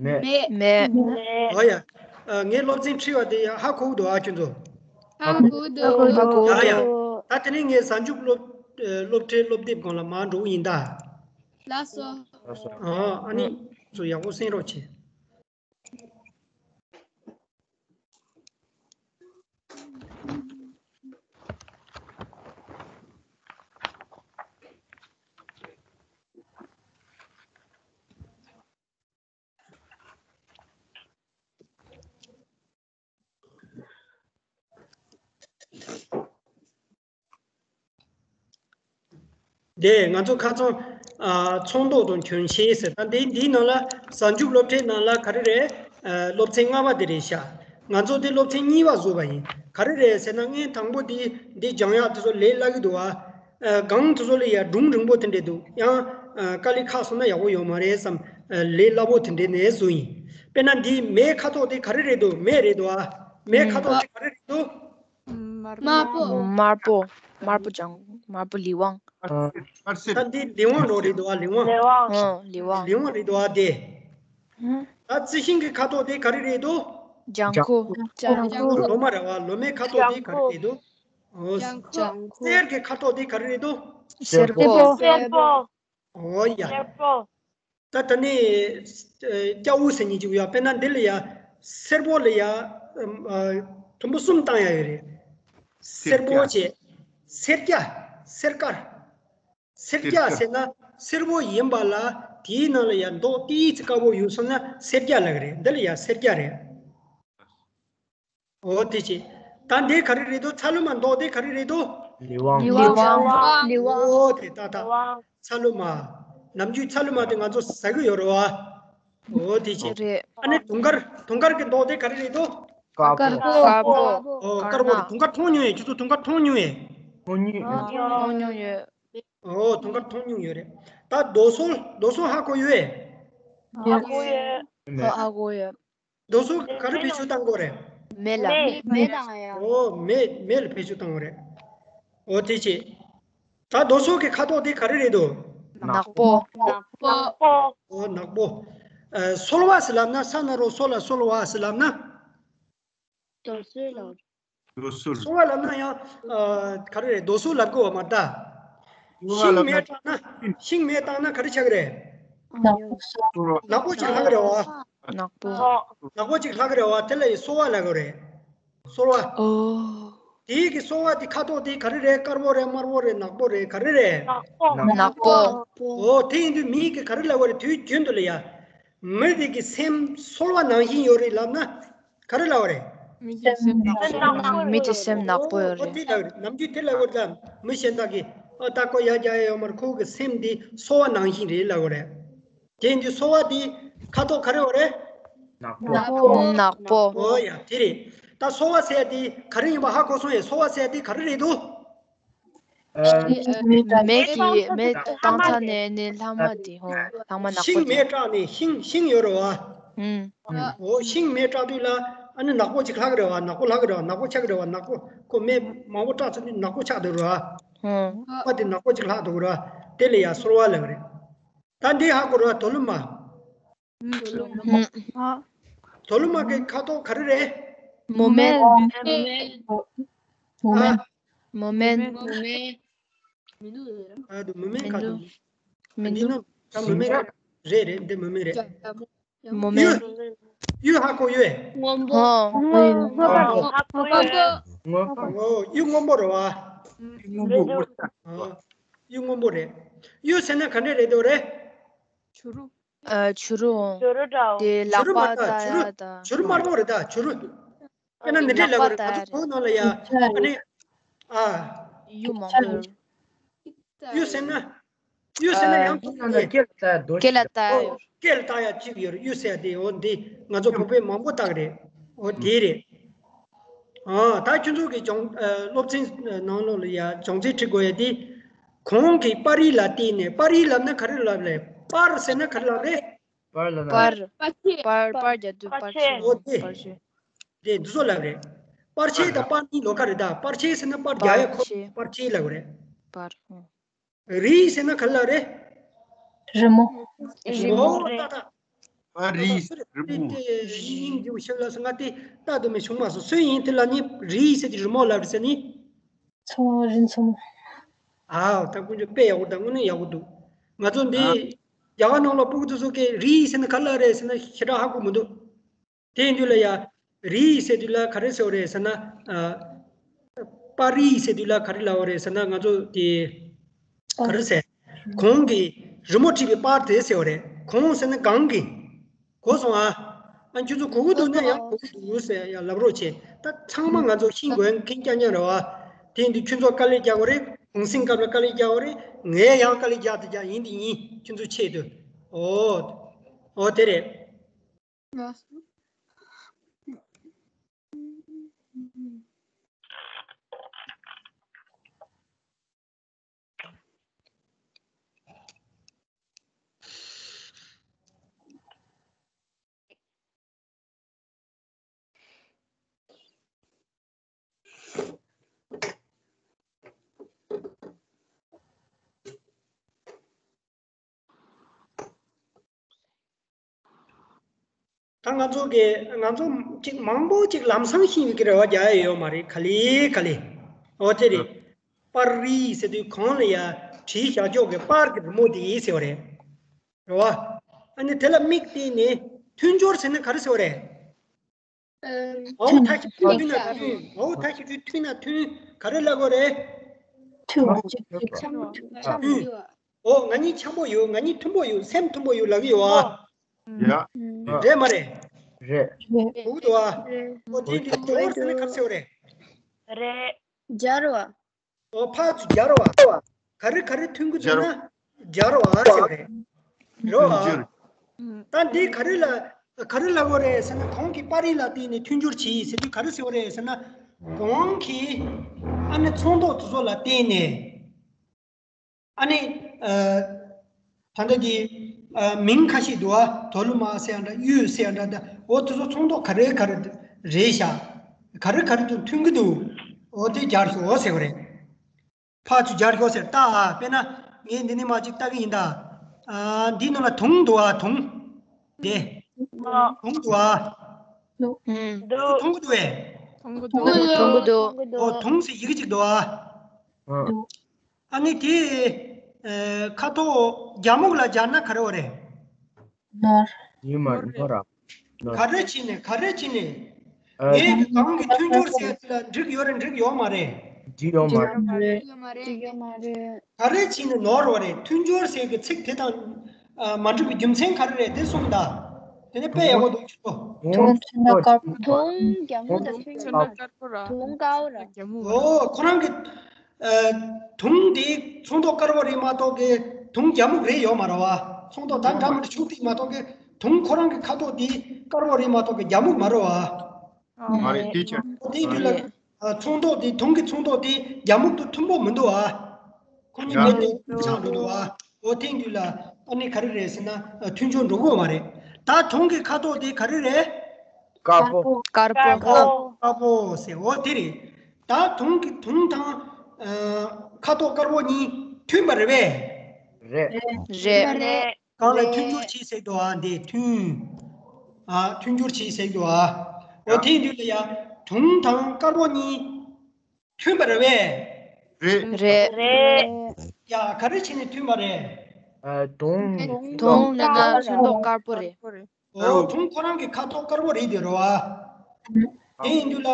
མེད། མེད། མེད། འོ་ཡ། ཨ་ངས་སློབ་ཚན་ཁྲིད་པ་དེ་ཡ་ཧ་གོ་གི་འདུག་ཨ་ཁྱོད་ཚོ། ཧ་གོ་གི་འདུག་ཧ་གོ་གི་འདུག་ཡ་ཡ། ད་དེ་ནས་ངས་གཟའ་མཇུག་སློབ་ཨ་སློབ་ཁྲིད་སློབ་དེབ་སྒང་ལ་མར་འགྲོ་གི་ཡིན་ད། ལགས་སོ། ལགས་སོ། ཨ་ཨ་ནི་ཚོ་ཡག་པོ་གསན་རོགས་བྱེད། དེ་ང་ཚོ་ཁ་སང་ཨ་ཚོན་མདོག་དང་གྱོན་ཆས་ཟེར། ད་འདི་འདིའི་ནང་ལ་གཟའ་མཇུག་སློབ་ཁྲིད་ནང་ལ་ག་རེ་རེད། ཨ་སློབ་ཚན་ལྔ་པ་དེ་རེད་ཤག་ང་ཚོ་དེ་སློབ་ཚན་གཉིས་པ་བཟོས་པ་ཡིན། ག་རེ་རེད་ཟེར་ན་ངས་དང་པོ་དེ་འདི་སྦྱང་ཡག་དེ་ཚོ་ལས་སླ་གི་འདུག་ཨ། ཨ་སྒང་དེ་ཚོ་ལ་ཡ་སྒྲུང་རིང་པོ་དེ་འདྲས་འདུག་ཡང་ཨ་དཀའ་ལས་ཁག་སོང་ན་ཡག་པོ་ཡོད་མ་རེད་བསམ། ཨ་ལས་སླ་པོ་དེ་འདྲས་ནས་བཟོས་ཡིན། དཔེར་ན་འདི་མེ་ཁ་དོག་དེ་ག་རེ་རེད་འདུག་མེ་རེད་འདུག་ཨ། མེ་ཁ་དོག་དེ་ག་རེ་རེད་འདུག་དམར་པོ། དམར་པོ། དམར་པོ་ལྗང་། དམར་པོ་ལི་ཝང་། ཨ། དམར་སེར། ད་འདི་ལི་ཝང་རོ་རེད་འདུག་ཨ། ལི་ཝང་། ལི་ཝང་། ཨ། ལི་ཝང་། ལི་ཝང་རེད་འདུག་ཨ། དེ། ཧུམ། ད་རྩི་ཤིང་གི་ཁ་དོག་དེ་ག་རེ་རེད་འདུག་ལྗང་ཁུ། ལྗང་ཁུ། ལོ་མ་རེད་བ། ལོ་མའི་ཁ་དོག་དེ་ག་རེ་རེད་འདུག་ཨོ། ལྗང་ཁུ། གསེར་གྱི་ཁ་དོག་དེ་ག་རེ་རེད་འདུག་སེར་པོ། སེར་པོ། ཨོ་ཡ། སེར་པོ། ད་ད་ནི་ཨ་སྐྱ་བོ་ཟེར་མཁན་ཅིག་ཡོད། དཔེར་ན་འདི་ལ་ཡ་སེར་པོ་ལ་ཡ་ཨ་དུམ་བུ་གསུམ་བཏང་ཡ་ཡོད་རེད། སེར་པོ་བྱས། སེར་སྐྱ། སེར་དཀར། སེར་སྐྱ་ཟེར་ན་སེར་པོ་ཡིན་པ་ལ་དེའི་ནང་ལ་ཡ་མདོག་ཏོག་ཙམ་དཀར་པོ་ཡོད་སོང་ན་སེར་སྐྱ་ལབ་ཀྱི་རེད། འདི་ལ་ཡ་སེར་སྐྱ་རེད། འོ་དེ་བྱས། ད་འདི་ག་རེ་རེད་འདུག་ཚ་ལུ་མ་མདོག་དེ་ག་རེ་རེད་འདུག་ལི་ཝང་། ལི་ཝང་། ལི་ཝང་། འོ་དེ་ད་ད། ཚ་ལུ་མ། ནམ་རྒྱུན་ཚ་ལུ་མ་དེ་ང་ཚོ་ཟ་གི་ཡོད་རེད་བ། འོ་དེ་བྱས། རེད། ཨ་ནི་དུང་དཀར། དུང་དཀར་གྱི་མདོག་དེ་ག་རེ་རེད་འདུག་དཀར་པོ། དཀར་པོ། འོ་དཀར་པོ་རེད། དུང་དཀར་མཐོང་མྱོང་ཡས། ཁྱོད་ཚོ་དུང་དཀར་མཐོང་མྱོང་ཡས། མཐོང་མྱོང་ཡོད། མཐོང་མྱོང་ཡོད། འོ་དུང་དཀར་མཐོང་མྱོང་ཡོད་རེད། ད་རྡོ་སོལ། རྡོ་སོལ་ཧ་གོ་ཡོད་ཨེ། ཧ་གོ་ཡོད། ཧ་གོ་ཡོད། རྡོ་སོལ་ག་རེ་བེད་སྤྱོད་བཏང་དགོས་རེད། མེ་ལ། མེ། མེ་བཏང་ཡ། འོ་མེ། མེ་ལ་བེད་སྤྱོད་བཏང་དགོས་རེད། འོ་དེ་བྱས། ད་རྡོ་སོལ་གྱི་ཁ་དོག་དེ་ག་རེ་རེད་འདུག་ནག་པོ། ནག་པོ། འོ་ནག་པོ། ཨ་སོལ་བ་ཟེར་ལབ་ན། ས་ན་རོ་སོ་ལ་སོལ་བ་ཟེར་ལབ་ན། རྡོ་སོལ་ལ། རྡོ་སོལ། སོལ་བ་ལབ་ན་ཡང་ཨ་ག་རེ་རེད། རྡོ་སོལ་ལབ་དགོས་བ་མ་རེད་ད། ཤིང་མེ་བཏང་ན། ཤིང་མེ་བཏང་ན་ག་རེ་ཆགས་ཀྱི་རེད། ནག་པོ། ནག་པོ་ཅིག་ལྷག་གི་རེད་བ། ནག་པོ། ནག་པོ་ཅིག་ལྷག་གི་རེད་བ། དེ་ལ་ཡི་སོལ་བ་ལབ་དགོས་རེད། སོལ་བ། ཨོ། དེའི་གི་སོལ་བ་དེ་ཁ་དོག་དེ་ག་རེ་རེད། དཀར་པོ་རེད། དམར་པོ་རེད། ནག་པོ་རེད། ག་རེ་རེད། ནག་པོ། ནག་པོ། འོ་དེ་ཡིན་དུས་མི་གི་ག་རེ་ལབ་དགོས་རེད། དུས་རྒྱུན་དུ་ལ་ཡ། མི་དེ་གི་སེམས་སོལ་བ་ནང་བཞིན་ཡོད་རེད་ལབ་ན། ག་རེ་ལབ་དགོས་རེད། མི་གི་སེམས་ནག་པོ། མི་གི་སེམས་ནག་པོ་ཡོད་རེད། འོ་དེ་ལབ་རེད། ནམ་རྒྱུན་དེ་ལབ་དགོས་རེད་ད། མི་གཞན་དག་གིས་ཨ་ད་ཁོ་ཡ་རྒྱག་ཡ་ཡོད་མ་རེད། ཁོ་གི་སེམས་དེ་སོལ་བ་ནང་བཞིན་རེད་ལབ་དགོས་རེད། དེ་ཡིན་དུས་སོལ་བ་དེ་ཁ་དོག་ག་རེ་ཡོད་རེད། ནག་པོ། ནག་པོ། ནག་པོ། འོ་ཡ་དེ་རེད། ད་སོལ་བ་ཟེར་ཡ་དེ་ག་རེ་ཡིན་པ་ཧ་གོ་སོང་ཡ། སོལ་བ་ཟེར་ཡ་དེ་ག་རེ་རེད་འདུག་ཨ། མེ་གི་མེ་བཏང་ཚར་ནས་ནི་ལྷག་མ་དེ། ཧོ། ལྷག་མ་ནག་པོ་ཤིང་དེ། མེ་སྐྲག་ནས་ཤིང་ཤིང་ཡོད་རེད་བ། ཨུམ། འོ་ཤིང་མེ་སྐྲག་དུས་ལ་ཨ་ནི་ནག་པོ་ཅིག་ལྷག་གི་རེད་བ། ནག་པོ་ལྷག་གི་རེད་བ། ནག་པོ་ཆགས་ཀྱི་རེད་བ། ནག་པོ་ཁོ་མེ་མང་པོ་སྐྲག་ཚར་དུས་ནག་པོ་ཆགས་འདུག་རེད་བ། ཧོ། པ་དེ་ནག་པོ་ཅིག་ལྷག་འདུག་རེད་བ། དེ་ལ་ཡ་སོལ་བ་ལབ་རེད། ད་འདི་ཧ་གོ་རེད་བ། དོ་ལུ་མ། དོ་ལུ་མ་གི་ཁ་དོག་ག་རེ་རེད། མུ་མེན། ཨ། མུ་མེན། ཨ་དུ་མུ་མེན་ཁ་དོག་མི་འདི་འདུག་ནོ། ད་མུ་མེན་རེད། རེད། འདི་མུ་མེན་རེད། མུ་མེན། གཡུ། གཡུ་ཧ་གོ་ཡོད། སྔོན་པོ། ཧོ། སྔོན་པོ། ཨོ་གཡུ་སྔོན་པོ་རེད་བ། ཨ། གཡུ་སྔོན་པོ་རེད། གཡུ་ཟེར་ན་ག་འདྲས་རེད་འདུག་རེད། བྱུ་རུ། ཨ། བྱུ་རུ། བྱུ་རུ་འདྲ་བོ། དེ་ལག་པ་ལྟ་ཡ་དང་། བྱུ་རུ། བྱུ་རུ་དམར་པོ་རེད་ད། བྱུ་རུ། དཔེར་ན་འདི་འདྲས་ལབ་པ་རེད། ང་ཚོ་བོད་ནང་ལ་ཡ་ཨ་ནི། ཨ། གཡུ་མང་པོ་ཡོད། གཡུ་ཟེར་ན། གཡུ་ཟེར་ན་ཡང་ཁོ་ནང་ལ་སྐེ་ལ་ལྟ་ཡ་རྡོ། སྐེ་ལ་ལྟ་ཡ་ཡོད། སྐེ་ལ་ལྟ་ཡ་གཅིག་ཡོད་རེད། གཡུ་ཟེར་ཡ་དེ། འོ་འདི་ང་ཚོ་བོད་པས་མང་པོ་བཏགས་རེད། འོ་དེ་རེད། ཨ། ད་ཁྱོད་ཚོ་གི་སྦྱོང་ཨ་སློབ་ཚན་ནང་ལོགས་ལ་ཡ་སྦྱོང་ཚན་ཁྲིད་དགོས་ཡ་དེ། གོང་གི་པར་རིས་ལ་བལྟས་ནས། པར་རིས་ལབ་ན་ག་རེ་ལབ་རེད། པར་ཟེར་ན་ག་རེ་ལབ་རེད། པར་ལ་ན། པར། པར། པར་རྒྱག་དུས་པར་ཆས། འོ་དེ། པར་ཆས། དེ་འདི་ཚོ་ལབ་རེད། པར་ཆས་དང་པར་གཉིས་ལོགས་ཀ་རེད་ད། པར་ཆས་ཟེར་ན་པར་རྒྱག་ཡ། པར་ཁོ་ཆས། པར་ཆས་ལབ་རེད། པར། ཨང་། རིས་ཟེར་ན་ག་རེ་ལབ་རེད། རི་མོ། རི་མོ། འོ་ད་ད། པར་རིས། རི་མོ། དེ་དེ་སྙིང་རྗེ་པོ་ཞིག་ལ་སོང་། ང་དེ་ལྟ་དུ་མི་བྱུང་མ་སོང་། སུ་ཡིན་དེ་ལ་ནི་རིས་ཟེར་གྱི་རི་མོ་ལབ་རེད་ཟེར་ནི། མཚོ་མོ། རི་མཚོ་མོ། ཨའོ། ད་ཀུན་སྤྱོད་དཔེ་ཡག་པོ་དང་དངོས་གནས་ཡག་པོ་འདུག་ང་ཚོ་འདི་ཨ། རྒྱ་གར་ནང་ལ་སྤུ་གུ་དེ་ཚོ་གིས་རིས་ཟེར་ན་ག་རེ་ལབ་རེད་ཟེར་ན་ཞེ་དྲག་ཧ་གོ་མི་འདུག་དེ་ཡིན་དུས་ལ་ཡ། རིས་ཟེར་དུས་ལ་ག་རེ་ཟེར་བ་རེད་ཟེར་ན། ཨ། པར་རིས་ཟེར་དུས་ལ་ག་རེ་ལབ་པ་རེད་ཟེར་ན། ང་ཚོ་དེ་ག་རེ་ཟེར། གོང་གི་རི་མོ་བྲིས་པའི་པར་དེ་ཟེར་བ་རེད། གོང་ཟེར་ན་སྒང་གི། གོ་སོང་ཨ། ཨ། ཁྱོད་ཚོ་གོ་གི་འདུག་ན་ཡང་གོ་གི་འདུག་ཟེར་ཡ་ལབ་རོགས་བྱེད། ད་ཚང་མ་ང་ཚོ་ཤེས་དགོས་མཁན་རྐྱང་རྐྱང་རེད་བ། དེ་ཡིན་དུས་ཁྱོད་ཚོ་དཀའ་ལས་རྒྱག་དགོས་རེད། གུང་སེང་སྐབས་ལ་དཀའ་ལས་རྒྱག་དགོས་རེད། ངས་ཡང་དཀའ་ལས་རྒྱག་དེ་རྒྱག་ཡིན་དེ་ཡིན། ཁྱོད་ཚོ་ཆེད་དུ། འོ། འོ་དེ་རེད། ད་ང་ཚོ་གི་ང་ཚོ་ཅིག་མང་པོ་ཅིག་ལམ་སང་ཤེས་པའི་གི་རེ་བ་རྒྱག་ཡ་ཡོད་མ་རེད། ག་ལེ་ག་ལེ། འོ་དེ་རེད། པར་རིས་ཟེར་དུས་གོང་ལ་ཡ་བྲིས་བཞག་ཆོག་གི་པར་གི་རི་མོ་དེ་ཟེར་བ་རེད། རེད་བ། ཨ་ནི་དེ་ལ་དམིགས་བལྟས་ནས་མཐུན་སྦྱོར་ཟེར་ན་ག་རེ་ཟེར་བ་རེད། ཨོ་ཐ་ཤི་ཐུ་ཐུན་ན་ཐུན། ཨོ་ཐ་ཤི་ཐུ་ཐུན་ན་ཐུན། ག་རེ་ལབ་དགོས་རེད། ཐུན། ཨོ་ང་གཉིས་འཆམ་པོ་ཡོད། ང་གཉིས་མཐུན་པོ་ཡོད། སེམས་མཐུན་པོ་ཡོད་ལབ་ཀྱི་ཡོད་ཨ། ཡ། རེད་མ་རེད། རེད། གོ་གི་འདུག་ཨ། ཨོ་དེ་འདི་སྦྱོར་ཟེར་ན་ག་རེ་ཟེར་བ་རེད། རེད། སྦྱར་བ། ཨོ་ཕར་ཚུར་སྦྱར་བ། ག་རེ་ག་རེ་མཐུན་གྱི་འདུག་ན་སྦྱར་བ་ཟེར་བ་རེད། རེད་བ། ད་འདི་ག་རེ་ལ་ག་རེ་ལབ་དགོས་རེད་ཟེར་ན། གོང་གི་པར་རིས་ལ་བརྟེན་ནས་མཐུན་སྦྱོར་གྱིས་ཟེར་དུས་ག་རེ་ཟེར་བ་རེད་ཟེར་ན། གོང་གི་ཨ་ནི་ཚོན་མདོག་དེ་ཚོ་ལ་བརྟེན་ནས། ཨ་ནི། ཨ། ད་ལྟ་འདི། ཨ། མིང་ཁ་ཤས་འདུག་ཨ། དོ་ལུ་མ་ཟེར་ཡ་འདྲ། གཡུ་ཟེར་ཡ་འདྲ་འདྲ། འོ་དེ་ཚོ་ཚོན་མདོག་ག་རེ་ག་རེ་རེད་ཤག་ག་རེ་ག་རེ་དང་མཐུན་གྱི་འདུག་འོ་དེ་སྦྱར་ཤོག་ཟེར་བ་རེད། ཕར་ཚུར་སྦྱར་ཤོག་ཟེར། ད་ཨ་དཔེར་ན་ངས་འདི་ནས་མར་ཅིག་ལྟ་གི་ཡིན་ད། ཨ། འདི་ནང་ལ་དུང་འདུག་ཨ། དུང་། དེ། དུང་འདུག་ཨ། འདུག་མཐོང་གི་འདུག་བས། མཐོང་གི་འདུག་མཐོང་གི་འདུག་ཨོ་དུང་ཟེར་ཡི་གེ་གཅིག་འདུག་ཨ། ཨ་ནི་དེ། ཨ། ཁ་དོག་རྒྱ་སྨུག་ལ་སྦྱར་ན་ག་རེ་བ་རེད། ནོར། ཡིན་མ་ནོར་ར། ནོར། ག་རེ་བྱས་ནས་ག་རེ་བྱས་ནས། ཨ། ངས་གང་གི་མཐུན་སྦྱོར་ཟེར་ཡ་དེ་ལ་འགྲིག་ཡོད་རེད་འགྲིག་ཡོད་མ་རེད། འགྲིག་ཡོད་མ་རེད། འགྲིག་ཡོད་མ་རེད། ག་རེ་བྱས་ནས་ནོར་བ་རེད། མཐུན་སྦྱོར་ཟེར་གི་ཚིག་དེ་དང་། ཨ། མ་འགྲིག་པའི་རྒྱུ་མཚན་ག་རེ་རེད་དེ་གསུངས་དང་། དེ་ནས་དཔེ་ཡག་པོ་འདུག་ཆུ་ཚོད། དུང་ཆེན་དཀར་པོ། དུང་རྒྱ་སྨུག་དང་མཐུན་གྱི་མ་རེད། དུང་དཀར་པོ་ར། ཨོ་ཁོ་རང་གི། ཨ། དུང་དེ་ཚོན་མདོག་དཀར་པོ་རེད་མ་གཏོགས་གི་དུང་རྒྱ་སྨུག་རེད་ཡོད་མ་རེད་བ། ཚོན་མདོག་ད་འདྲ་མི་འདྲ་བྱུག་དེ་མ་གཏོགས་གི་དུང་ཁོ་རང་གི་ཁ་དོག་དེ་དཀར་པོ་རེད་མ་གཏོགས་གི་རྒྱ་སྨུག་མ་རེད་བ། མ་རེད་དེ་ཆ། ཨོ་དེ་དུས་ལ། ཨ། ཚོན་མདོག་དེ་དུང་གི་ཚོན་མདོག་དེ་རྒྱ་སྨུག་ཏུ་མཐུན་པོ་མི་འདུག་ཨ། ཁོ་གཉིས་ཡ། མེད་དེ་ཆགས་འགྲོ་འདུག་ཨ། ཨོ་དེ་དུས་ལ་ཨ་ནི་ག་རེ་རེད་ཟེར་ན། ཨ། མཐུན་སྦྱོར་འགྲོ་གི་ཡོད་མ་རེད། ད་དུང་གི་ཁ་དོག་དེ་ག་རེ་རེད། དཀར་པོ། དཀར་པོ། དཀར་པོ་ཟེར་ཨོ་དེ་རེད། ད་དུང་གི་དུང་དང་། ཨ། ཁ་དོག་དཀར་པོ་གཉིས་མཐུན་པ་རེད་པས། རེད། རེད། རེད། གང་ལ་མཐུན་སྦྱོར་གྱིས་ཟེར་འདུག་ཨ། འདི་མཐུན། ཨ། མཐུན་སྦྱོར་གྱིས་ཟེར་འདུག་ཨ། འོ་དེ་དུས་ལ་ཡ་དུང་དང་དཀར་པོ་གཉིས་མཐུན་པ་རེད་པས། རེད། རེད། རེད། ཡ་ག་རེ་བྱས་ནས་མཐུན་པ་རེད། ཨ། དུང་། དུང་ལབ་ན་ཚོན་མདོག་དཀར་པོ་རེད། ཨོ་དུང་ཁོ་རང་གི་ཁ་དོག་དཀར་པོ་རེད་དེ་རེད་བ། དེ་ཡིན་དུས་ལ་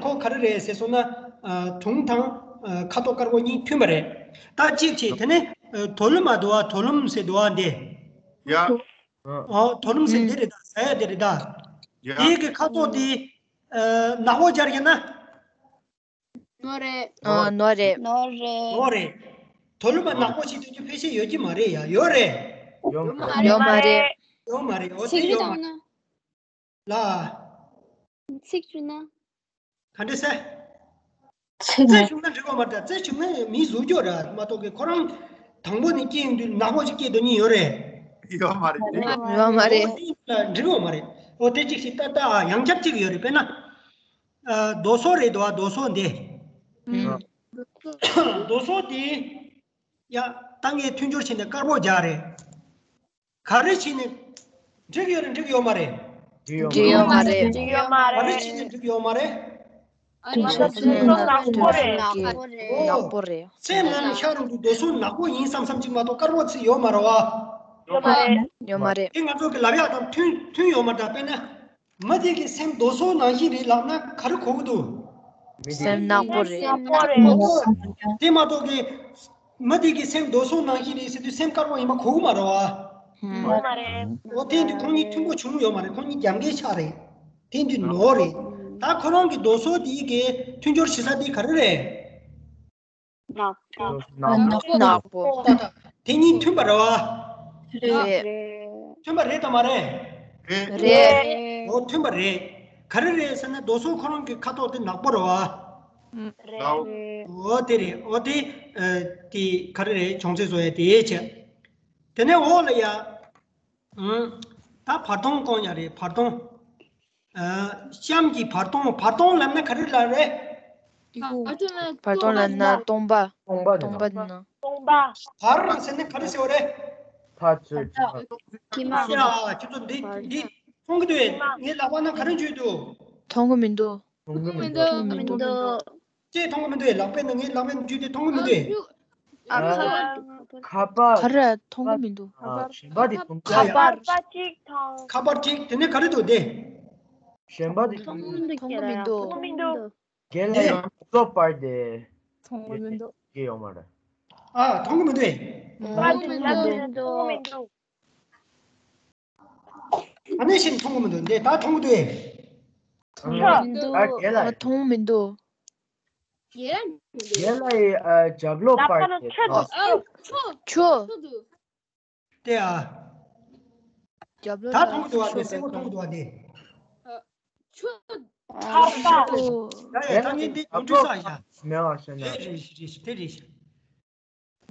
ཁོ་ག་རེ་རེད་ཟེར་སོང་ན། ཨ། དུང་དང་། ཨ། ཁ་དོག་དཀར་པོ་གཉིས་མཐུན་པ་རེད། ད་གཅིག་བྱས་དེ་ནས། ཨ། དོ་ལུ་མ་འདུག་བ། དོ་ལུམ་ཟེར་འདུག་བ་འདི། ཡ། ཨོ་དོ་ལུམ་ཟེར་འདི་རེད་ད། ཟེར་ཡ་འདི་རེད་ད། ཡ། དེའི་གི་ཁ་དོག་དེ། ཨ། ནག་པོ་སྦྱར་ཡ་ན། ནོར་རེད། ཨ། ནོར་རེད། ནོར་རེད། ནོར་རེད། དོ་ལུ་མ་ནག་པོ་ཞིག་དུས་ཀྱི་ཕལ་ཆེར་ཡོད་ཀྱི་མ་རེད་ཡ། ཡོད་རེད། ཡོད་མ་རེད། ཡོད་མ་རེད། ཡོད་མ་རེད། འོ་དེ་ཡོད་མ་རེད། ལ། ཚིག་བཅུ་ན། ག་འདྲ་ཟེར། ཚིག་རྩེ་བྱུང་ན་འགྲིག་གི་མ་རེད། རྩེ་བྱུང་ན་མི་བཟོ་རྒྱུ་ར་མ་གཏོགས་གི་ཁོ་རང་དང་པོ་ནས་སྐྱེས་ཡོང་དུས་ནག་པོ་ཞིག་སྐྱེས་འདུག་ཉིན་ཡོད་རེད། ཡོད་མ་རེད། ཡོད་མ་རེད། འོ་དེ་ལ་འགྲིག་གི་མ་རེད། འོ་དེ་གཅིག་ཞིག་ལྟ་ལྟ་ཨ་ཡང་ཁྱབ་གཅིག་ཡོད་རེད། དཔེར་ན། ཨ། རྡོ་སོལ་རེད་འདུག་ཨ། རྡོ་སོལ་འདི། ཨ། རྡོ་སོལ་འདི། ཡ། ད་ངས་མཐུན་སྦྱོར་བྱས་ནས་དཀར་པོ་སྦྱར་རེད། ག་རེ་བྱས་ནས། འགྲིག་ཡོད་རེད་འགྲིག་ཡོད་མ་རེད། འགྲིག་ཡོད་མ་རེད། འགྲིག་ཡོད་མ་རེད། ག་རེ་བྱས་ནས་འགྲིག་ཡོད་མ་རེད། ཨ་ནི་ཚོན་མདོག་ནག་པོ་རེད། ནག་པོ་རེད། ཨོ། ནག་པོ་རེད། སེམས་ནང་ནས་ཤར་རུ་འདུག་རྡོ་སོལ་ནག་པོ་ཡིན་བསམ་བསམ་གཅིག་མ་གཏོགས་དཀར་པོ་ཚིག་ཡོད་མ་རེད་བ། ཡོད་མ་རེད། ཡོད་མ་རེད། དེ་ང་ཚོ་གི་ལབ་ཡག་དང་མཐུན་མཐུན་ཡོད་མ་རེད། དཔེར་ན། མི་དེ་གི་སེམས་རྡོ་སོལ་ནང་བཞིན་རེད་ལབ་ན་ག་རེ་གོ་གི་འདུག་སེམས་ནག་པོ་རེད། ནག་པོ་རེད། དེ་མ་གཏོགས་གི། མི་དེ་གི་སེམས་རྡོ་སོལ་ནང་བཞིན་རེད་ཟེར་དུས་སེམས་དཀར་པོ་ཡིན་པ་གོ་གི་མ་རེད་བ། ཡོད་མ་རེད། འོ་དེ་དུས་ཁོང་གཉིས་མཐུན་པོ་བྱུང་ཡོད་མ་རེད། ཁོང་གཉིས་རྒྱབ་འགལ་ཆགས་རེད། དེ་དུས་ནོར་རེད། ད་ཁོ་རང་གི་རྡོ་སོལ་དེ་གི་མཐུན་སྦྱོར་བྱེད་ས་དེ་ག་རེ་རེད། ནག་པོ། ནག་པོ། ནག་པོ། ད་ད་དེ་གཉིས་མཐུན་པ་རེད་བ། རེད། མཐུན་པ་རེད་དམ་མ་རེད། རེད། རེད། འོ་མཐུན་པ་རེད། ག་རེ་རེད་ཟེར་ན་རྡོ་སོལ་ཁོ་རང་གི་ཁ་དོག་དེ་ནག་པོ་རེད་བ། རེད། འོ་དེ་རེད། འོ་དེ། ཨ། དེ་ག་རེ་རེད། བྱུང་ཚུལ་བཟོ་ཡ་དེ་བྱས། དེ་ནས་འོག་ལ་ཡ། ཨང་། ད་བར་སྟོང་བསྐོང་ཡ་རེད། བར་སྟོང་། ཨ། གཤམ་གྱི་བར་སྟོང་། བར་སྟོང་ལབ་ན་ག་རེ་ལབ་རེད། བར་སྟོང་ལབ་ན་སྟོང་པ། སྟོང་པ་སྟོང་པ་ནི་ན། སྟོང་པ། བར་ཟེར་ན་ག་རེ་ཟེར་བ་རེད། ཕར་ཚུར་ཕྱི་མ། ཕྱི་མ། ཡ། ཁྱོད་ཚོ་འདི་འདི། མཐོང་གི་འདུག་ངའི་ལག་པ་ན་ག་རེ་འཇུས་འདུག་མཐོང་གི་མི་འདུག་མཐོང་གི་མི་འདུག་མཐོང་གི་མི་འདུག་ཅེས་མཐོང་གི་མི་འདུག་ལག་པས་ན་ངའི་ལག་པས་འཇུས་ཏེ་མཐོང་གི་མི་འདུག་ཁ་པར། ག་རེ་མཐོང་གི་མི་འདུག་ཨ། གཞན་པ་དེ་མཐོང་གི་ཁ་པར། ཁ་པར་གཅིག་མཐོང་། ཁ་པར་གཅིག་དེ་ནས་ག་རེ་འདུག་དེ། གཞན་པ་དེ་མཐོང་གི་མི་འདུག་མཐོང་གི་མི་འདུག་མཐོང་གི་མི་འདུག་རྒན་ལགས་ཡང་ལོ་པར་དེ་མཐོང་གི་མི་འདུག་གི་ཡོད་མ་རེད། ཨ། མཐོང་གི་མི་འདུག་མཐོང་གི་མི་འདུག་མཐོང་གི་མི་འདུག་ཨ་ནི་ཤིན་མཐོང་གི་མི་འདུག་འདི་ད་མཐོང་གི་འདུག་མཐོང་གི་མི་འདུག་ཨ། རྒན་ལགས། མཐོང་གི་མི་འདུག་རྒན་ལགས་ཡི་ཨ་རྒྱབ་ལོགས་པར་དེ། ཨ། ཆུ། ཆུ། དེ་ཨ། རྒྱབ་ལོགས་ད་མཐོང་གི་འདུག་ཨ། དེ་སེར་པོ་མཐོང་གི་འདུག་ཨ། དེ། ཆུ། ཨ། ཆུ། ཡ་ཡ། ད་ངས་འདི་ནོར་འཁྲུལ་བསགས་ཤག་མེད་པ་བཤད་ན། རེད་རེད་རེད། དེ་རེད་ཤག་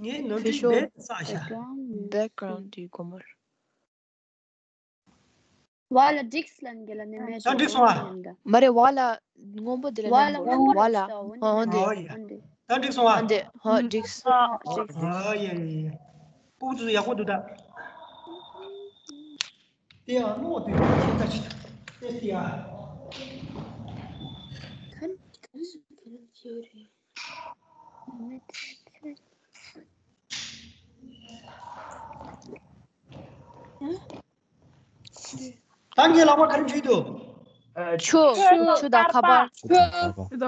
ངས་ནོར་འཁྲུལ་རྦད་བསགས་ཤག background དེའི་སྒོ་མོར། བ་ལ་འགྲིགས་ལན་གྱི་ལ་ནི་མེད། ད་འགྲིགས་སོང་ཨ། མ་རེད། བ་ལ་སྔོན་པོ་དེ་ལ་བ་ལ་སྔོན་པོ་བ་ལ་འགྲིགས་སོང་། འོ་འདི། ཨོ་ཡ། འོ་འདི། ད་འགྲིགས་སོང་ཨ། འོ་འདི། ཧོ་འགྲིགས། ཨོ་ཡ་ཡ་ཡ། ཕྲུ་གུ་ཚོ་ཡག་པོ་འདུག་ད། དེ་ཡང་ཀློག་དུས་ཤེས་ཚ་ཅིག་ཏེ་སྟེ་ཡ། ད་ངའི་ལག་པ་ག་རེ་འཇུས་འདུག་ཆུ། ཆུ་དང་ཁ་པར།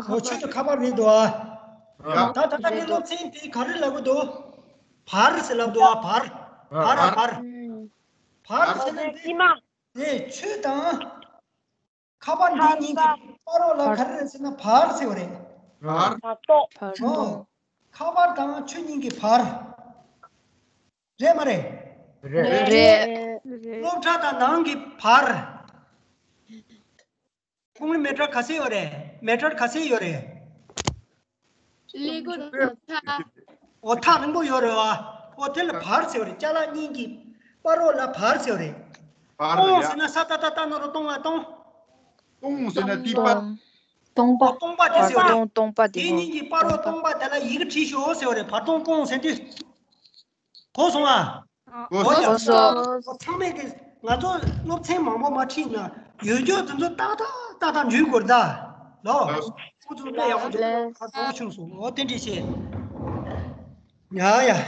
ཨོ་ཆུ་དང་ཁ་པར་རེད་འདུག་ཨ། ད་ད་ད་ངའི་སློབ་ཚན་དེ་ག་རེ་ལབ་གི་འདུག་བར་ཟེར་ལབ་འདུག་ཨ། བར། བར་ཨ་བར། བར་ཟེར་ན་འདི། དེ་ཆུ་དང་ཁ་པར་འདི་གཉིས་ཀྱི་བར་རོ་ལ་ག་རེ་རེད་ཟེར་ན་བར་ཟེར་བ་རེད། བར། བར་ཏོག་བར་ཏོག་ཁ་པར་དང་ཆུ་གཉིས་ཀྱི་བར། རེད་མ་རེད། རེད། རེད། སློབ་གྲྭ་དང་ནང་གི་བར། ཁོང་ལ་མེ་ཊར་ག་ཚད་ཡོད་རེད། མེ་ཊར་ག་ཚད་ཡོད་རེད། ཀླད་ཀོར་དང་ཐག་འོ་ཐག་རིང་པོ་ཡོད་རེད་བ། འོ་དེ་ལ་བར་ཟེར་བ་རེད། ཅ་ལག་གཉིས་ཀྱི་བར་རོ་ལ་བར་ཟེར་བ་རེད། བར་རེད། སྟོང་ཟེར་ན་ས་ཏ་ཏ་སྟ་ན་རོ་སྟོང་བ་སྟོང་། སྟོང་ཟེར་ན་ཏི་པ། སྟོང་པ། སྟོང་པ་དེ་ཟེར་བ་རེད། སྟོང་སྟོང་པ་དེ། དེ་གཉིས་ཀྱི་བར་རོ་སྟོང་པ་དེ་ལ་ཡི་གེ་བྲིས་ཤོག་ཟེར་བ་རེད། བར་སྟོང་སྟོང་ཟེར་དུས། གོ་སོང་ཨ། གོ་སོང་། གོ་སོང་། ཚང་མས་ཀྱི་ང་ཚོ་སློབ་ཚན་མང་པོ་མ་ཁྲིད་ན་ཡོད་རྒྱུ་དེ་ཚོ་ཏག་ཏག་ཏག་ཏག་འཇུས་དགོས་ད། ལོ། ཁོ་ཚོ་དཔེ་ཡག་པོ་འཇུས་ཁ་ཐོག་བྱུང་སོང་། འོ་དེ་འདྲ་བྱས། ཡ་ཡ།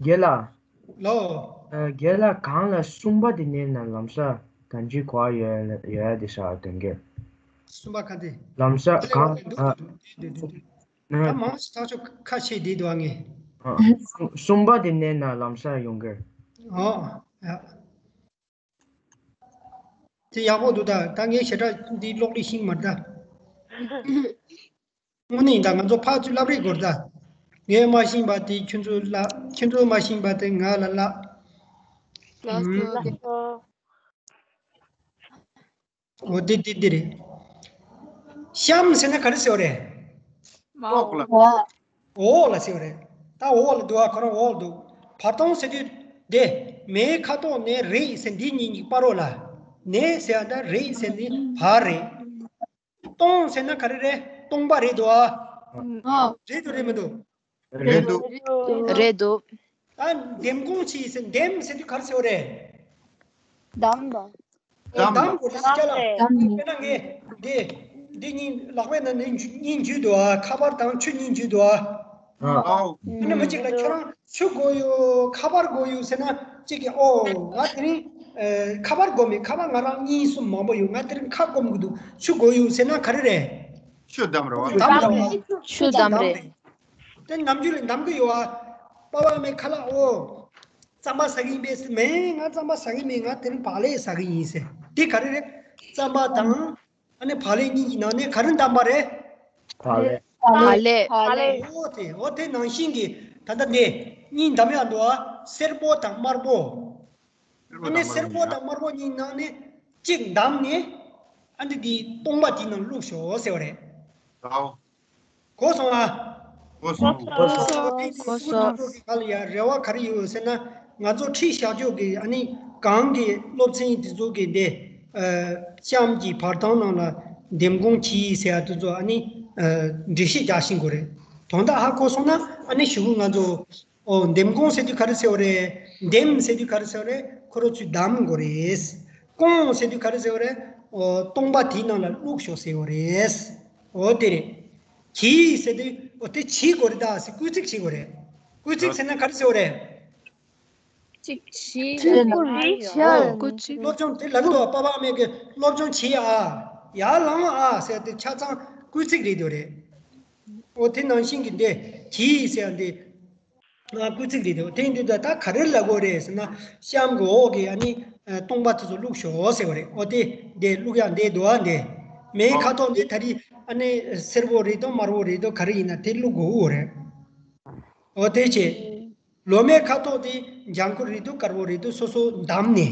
རྒན་ལགས། ལོ། ཨ། རྒན་ལགས་གང་ལ་གསུམ་པ་དེ་ནས་ན་ལམ་སང་གང་ཅི་གོ་བ་ཡོད་ཡོད་ཡ་དེ་ཤ་དོན་གྱི། གསུམ་པ་ག་དེ། ལམ་སང་གང་། ཨ། ད་མང་ཞིག་ཐག་ཆོད་ཁ་ཤས་བསྡད་འདུག་ཨ་ངས། ཨ། གསུམ་པ་དེ་ནས་ན་ལམ་སང་ཡོང་གི། ཨོ། ཡ། དེ་ཡག་པོ་འདུག་ད་ད་ངས་ཞེ་དྲག་འདི་ཀློག་ལི་ཤིང་མ་རེད་ད། དངོས་གནས་ཡིན་ད། ང་ཚོ་ཕར་ཚུར་བསླབ་རེས་དགོས་རེད་ད། ངས་མ་ཤེས་པ་དེ་ཁྱོད་ཚོ་ལ། ཁྱོད་ཚོ་མ་ཤེས་པ་དེ་ང་ལ་ལབ། ལགས་སོ། ཨུམ། ལགས་སོ། འོ་དེ་དེ་དེ་རེད། གཤམ་ཟེར་ན་ག་རེ་ཟེར་བ་རེད། མ་འོག་ལ། འོག་ལ་ཟེར་བ་རེད། ད་འོག་ལ་འདུག་ཨ། ཁོ་རང་འོག་ལ་འདུག་བར་སྟོང་ཟེར་དུས་དེ་མེའི་ཁ་དོག་ནས་རེད་ཟེར། འདི་གཉིས་གཉིས་བར་རོ་ལ་ནས་ཟེར་ཡ་ད་རེད་ཟེར། འདི་བར་རེད། སྟོང་ཟེར་ན་ག་རེ་རེད། སྟོང་པ་རེད་འདུག་ཨ། ཨ། རེད་འདུག་རེད་མི་འདུག་རེད་འདུག་རེད་འདུག་ད་འདེམས་གོང་ཆེ་ཟེར། འདེམས་ཟེར་དུས་ག་རེ་ཟེར་བ་རེད། འདམ་པ། འདམ། འདམ་དགོས་རེད་ཟེར་ལ། དཔེར་ན་ངས་འདི་འདི་གཉིས་ལག་པའི་ནང་ནས་གཉིས་འཇུས་འདུག་ཨ། ཁ་པར་དང་ཆུ་གཉིས་འཇུས་འདུག་ཨ། ཨ། ཨ་ནི་མི་གཅིག་ལ་ཁྱོད་རང་ཆུ་དགོས་ཡོད་ཁ་པར་དགོས་ཡོད་ཟེར་ན། གཅིག་གིས་ཨོ་ང་དེ་རིང་ཨ་ཁ་པར་དགོས་མེད། ཁ་པར་ང་རང་གཉིས་གསུམ་མང་པོ་ཡོད། ང་དེ་རིང་ཁ་སྐོམ་གི་འདུག་ཆུ་དགོས་ཡོད་ཟེར་ན་ག་རེ་རེད། ཆུ་འདམ་རེད་བ། འདམ་རེད་བ། ཆུ་འདམ་རེད། དེ་ནམ་རྒྱུན་ལ་འདམ་གི་ཡོད་ཨ། པ་ཕ་མའི་ཁ་ལག་ཨོ། རྩམ་པ་ཟ་གི་ཡིན་པས་ཟེར། མེད། ང་རྩམ་པ་ཟ་གི་མེད། ང་དེ་རིང་བག་ལེབ་ཟ་གི་ཡིན་ཟེར། དེ་ག་རེ་རེད། རྩམ་པ་དང་ཨ་ནི་བག་ལེབ་གཉིས་ཀྱི་ནང་ནས་ག་རེ་འདམ་པ་རེད། བག་ལེབ། བག་ལེབ། བག་ལེབ། ཨོ་དེ་ཨོ་དེ་ནང་བཞིན་གྱི་ད་ལྟ་འདི་གཉིས་འདམ་ཡག་འདུག་ཨ། སེར་པོ་དང་དམར་པོ། ཨ་ནི་སེར་པོ་དང་དམར་པོ་གཉིས་ནང་ནས་གཅིག་འདམ་ནས་ཨ་འདི་འདི་སྟོང་པ་དེའི་ནང་བླུགས་ཤོག་ཟེར་བ་རེད། ཨོ། གོ་སོང་ཨ། གོ་སོང་། གོ་སོང་། གོ་སོང་། གོ་སོང་། ག་ལ་ཡ་རེ་བ་ག་རེ་ཡོད་ཟེར་ན། ང་ཚོ་ཁྲིད་བཞག་ཕྱོགས་ཀྱི་ཨ་ནི་གང་གི་སློབ་ཚན་དེ་ཚོ་གི་འདི་ཨ་གཤམ་གྱི་བར་སྟོང་ནང་ལ་འདེམས་སྐོང་གྱིས་ཟེར་ཡ་དེ་ཚོ་ཨ་ནི་ཨ་འགྲེལ་བཤད་རྒྱག་བཞིན་གོ་རེད། དོན་དག་ཧ་གོ་སོང་ན་ཨ་ནི་གཞུག་གུ་ང་ཚོ། ཨོ་འདེམས་སྐོང་ཟེར་དུས་ག་རེ་ཟེར་བ་རེད། འདེམས་ཟེར་དུས་ག་རེ་ཟེར་བ་རེད། ཁོ་རང་ཚོས་འདེམས་དགོས་རེད། སྐོང་ཟེར་དུས་ག་རེ་ཟེར་བ་རེད། ཨོ་སྟོང་པ་དེའི་ནང་ལ་བླུགས་ཤོག་ཟེར་བ་རེད། ཨོ་དེ་རེད། གྱིས་ཟེར་དུས་ཨོ་དེ་བྱེད་དགོས་རེད་ད་ཟེར་སྐུལ་ཚིག་བྱེད་དགོས་རེད། སྐུལ་ཚིག་ཟེར་ན་ག་རེ་ཟེར་བ་རེད། ཅིག་བྱེད་ཅིག་བྱེད་ཨོ་སྐུལ་ཚིག་སློབ་སྦྱོང་དེ་ལབ་འདུག་པ་པ་མེད་ཀྱི་སློབ་སྦྱོང་བྱེད་ཨ། ཡར་ལངས་ཨ་ཟེར་དེ་ཆ་ཚང་སྐུལ་ཚིག་རེད་འདུག་རེད། ཨོ་དེ་ནང་བཞིན་གྱི་འདི་གྱིས་ཟེར་འདི། ང་སྐུལ་ཚིག་རེད་དེ། དེ་ཡིན་དུས་ད་ད་ག་རེ་ལབ་དགོས་རེད་ཟེར་ན། གཤམ་གྱི་འོག་གི་ཨ་ནི་ཨ་སྟོང་པ་དེ་ཚོ་བླུགས་ཤོག་ཟེར་བ་རེད། ཨོ་དེ་འདི་བླུགས་ཡག་འདི་འདུག་ཨ། འདི་མེའི་ཁ་དོག་འདི་ད་རེས་ཨ་ནི་སེར་པོ་རེད་དོ་དམར་པོ་རེད་དོ་ག་རེ་ཡིན་ན་དེ་བླུགས་དགོས་རེད། ཨོ་དེ་བྱས། ལོ་མའི་ཁ་དོག་དེ་ལྗང་ཁུ་རེད་དོ་དཀར་པོ་རེད་དོ་སོ་སོ་བདམས་ནས།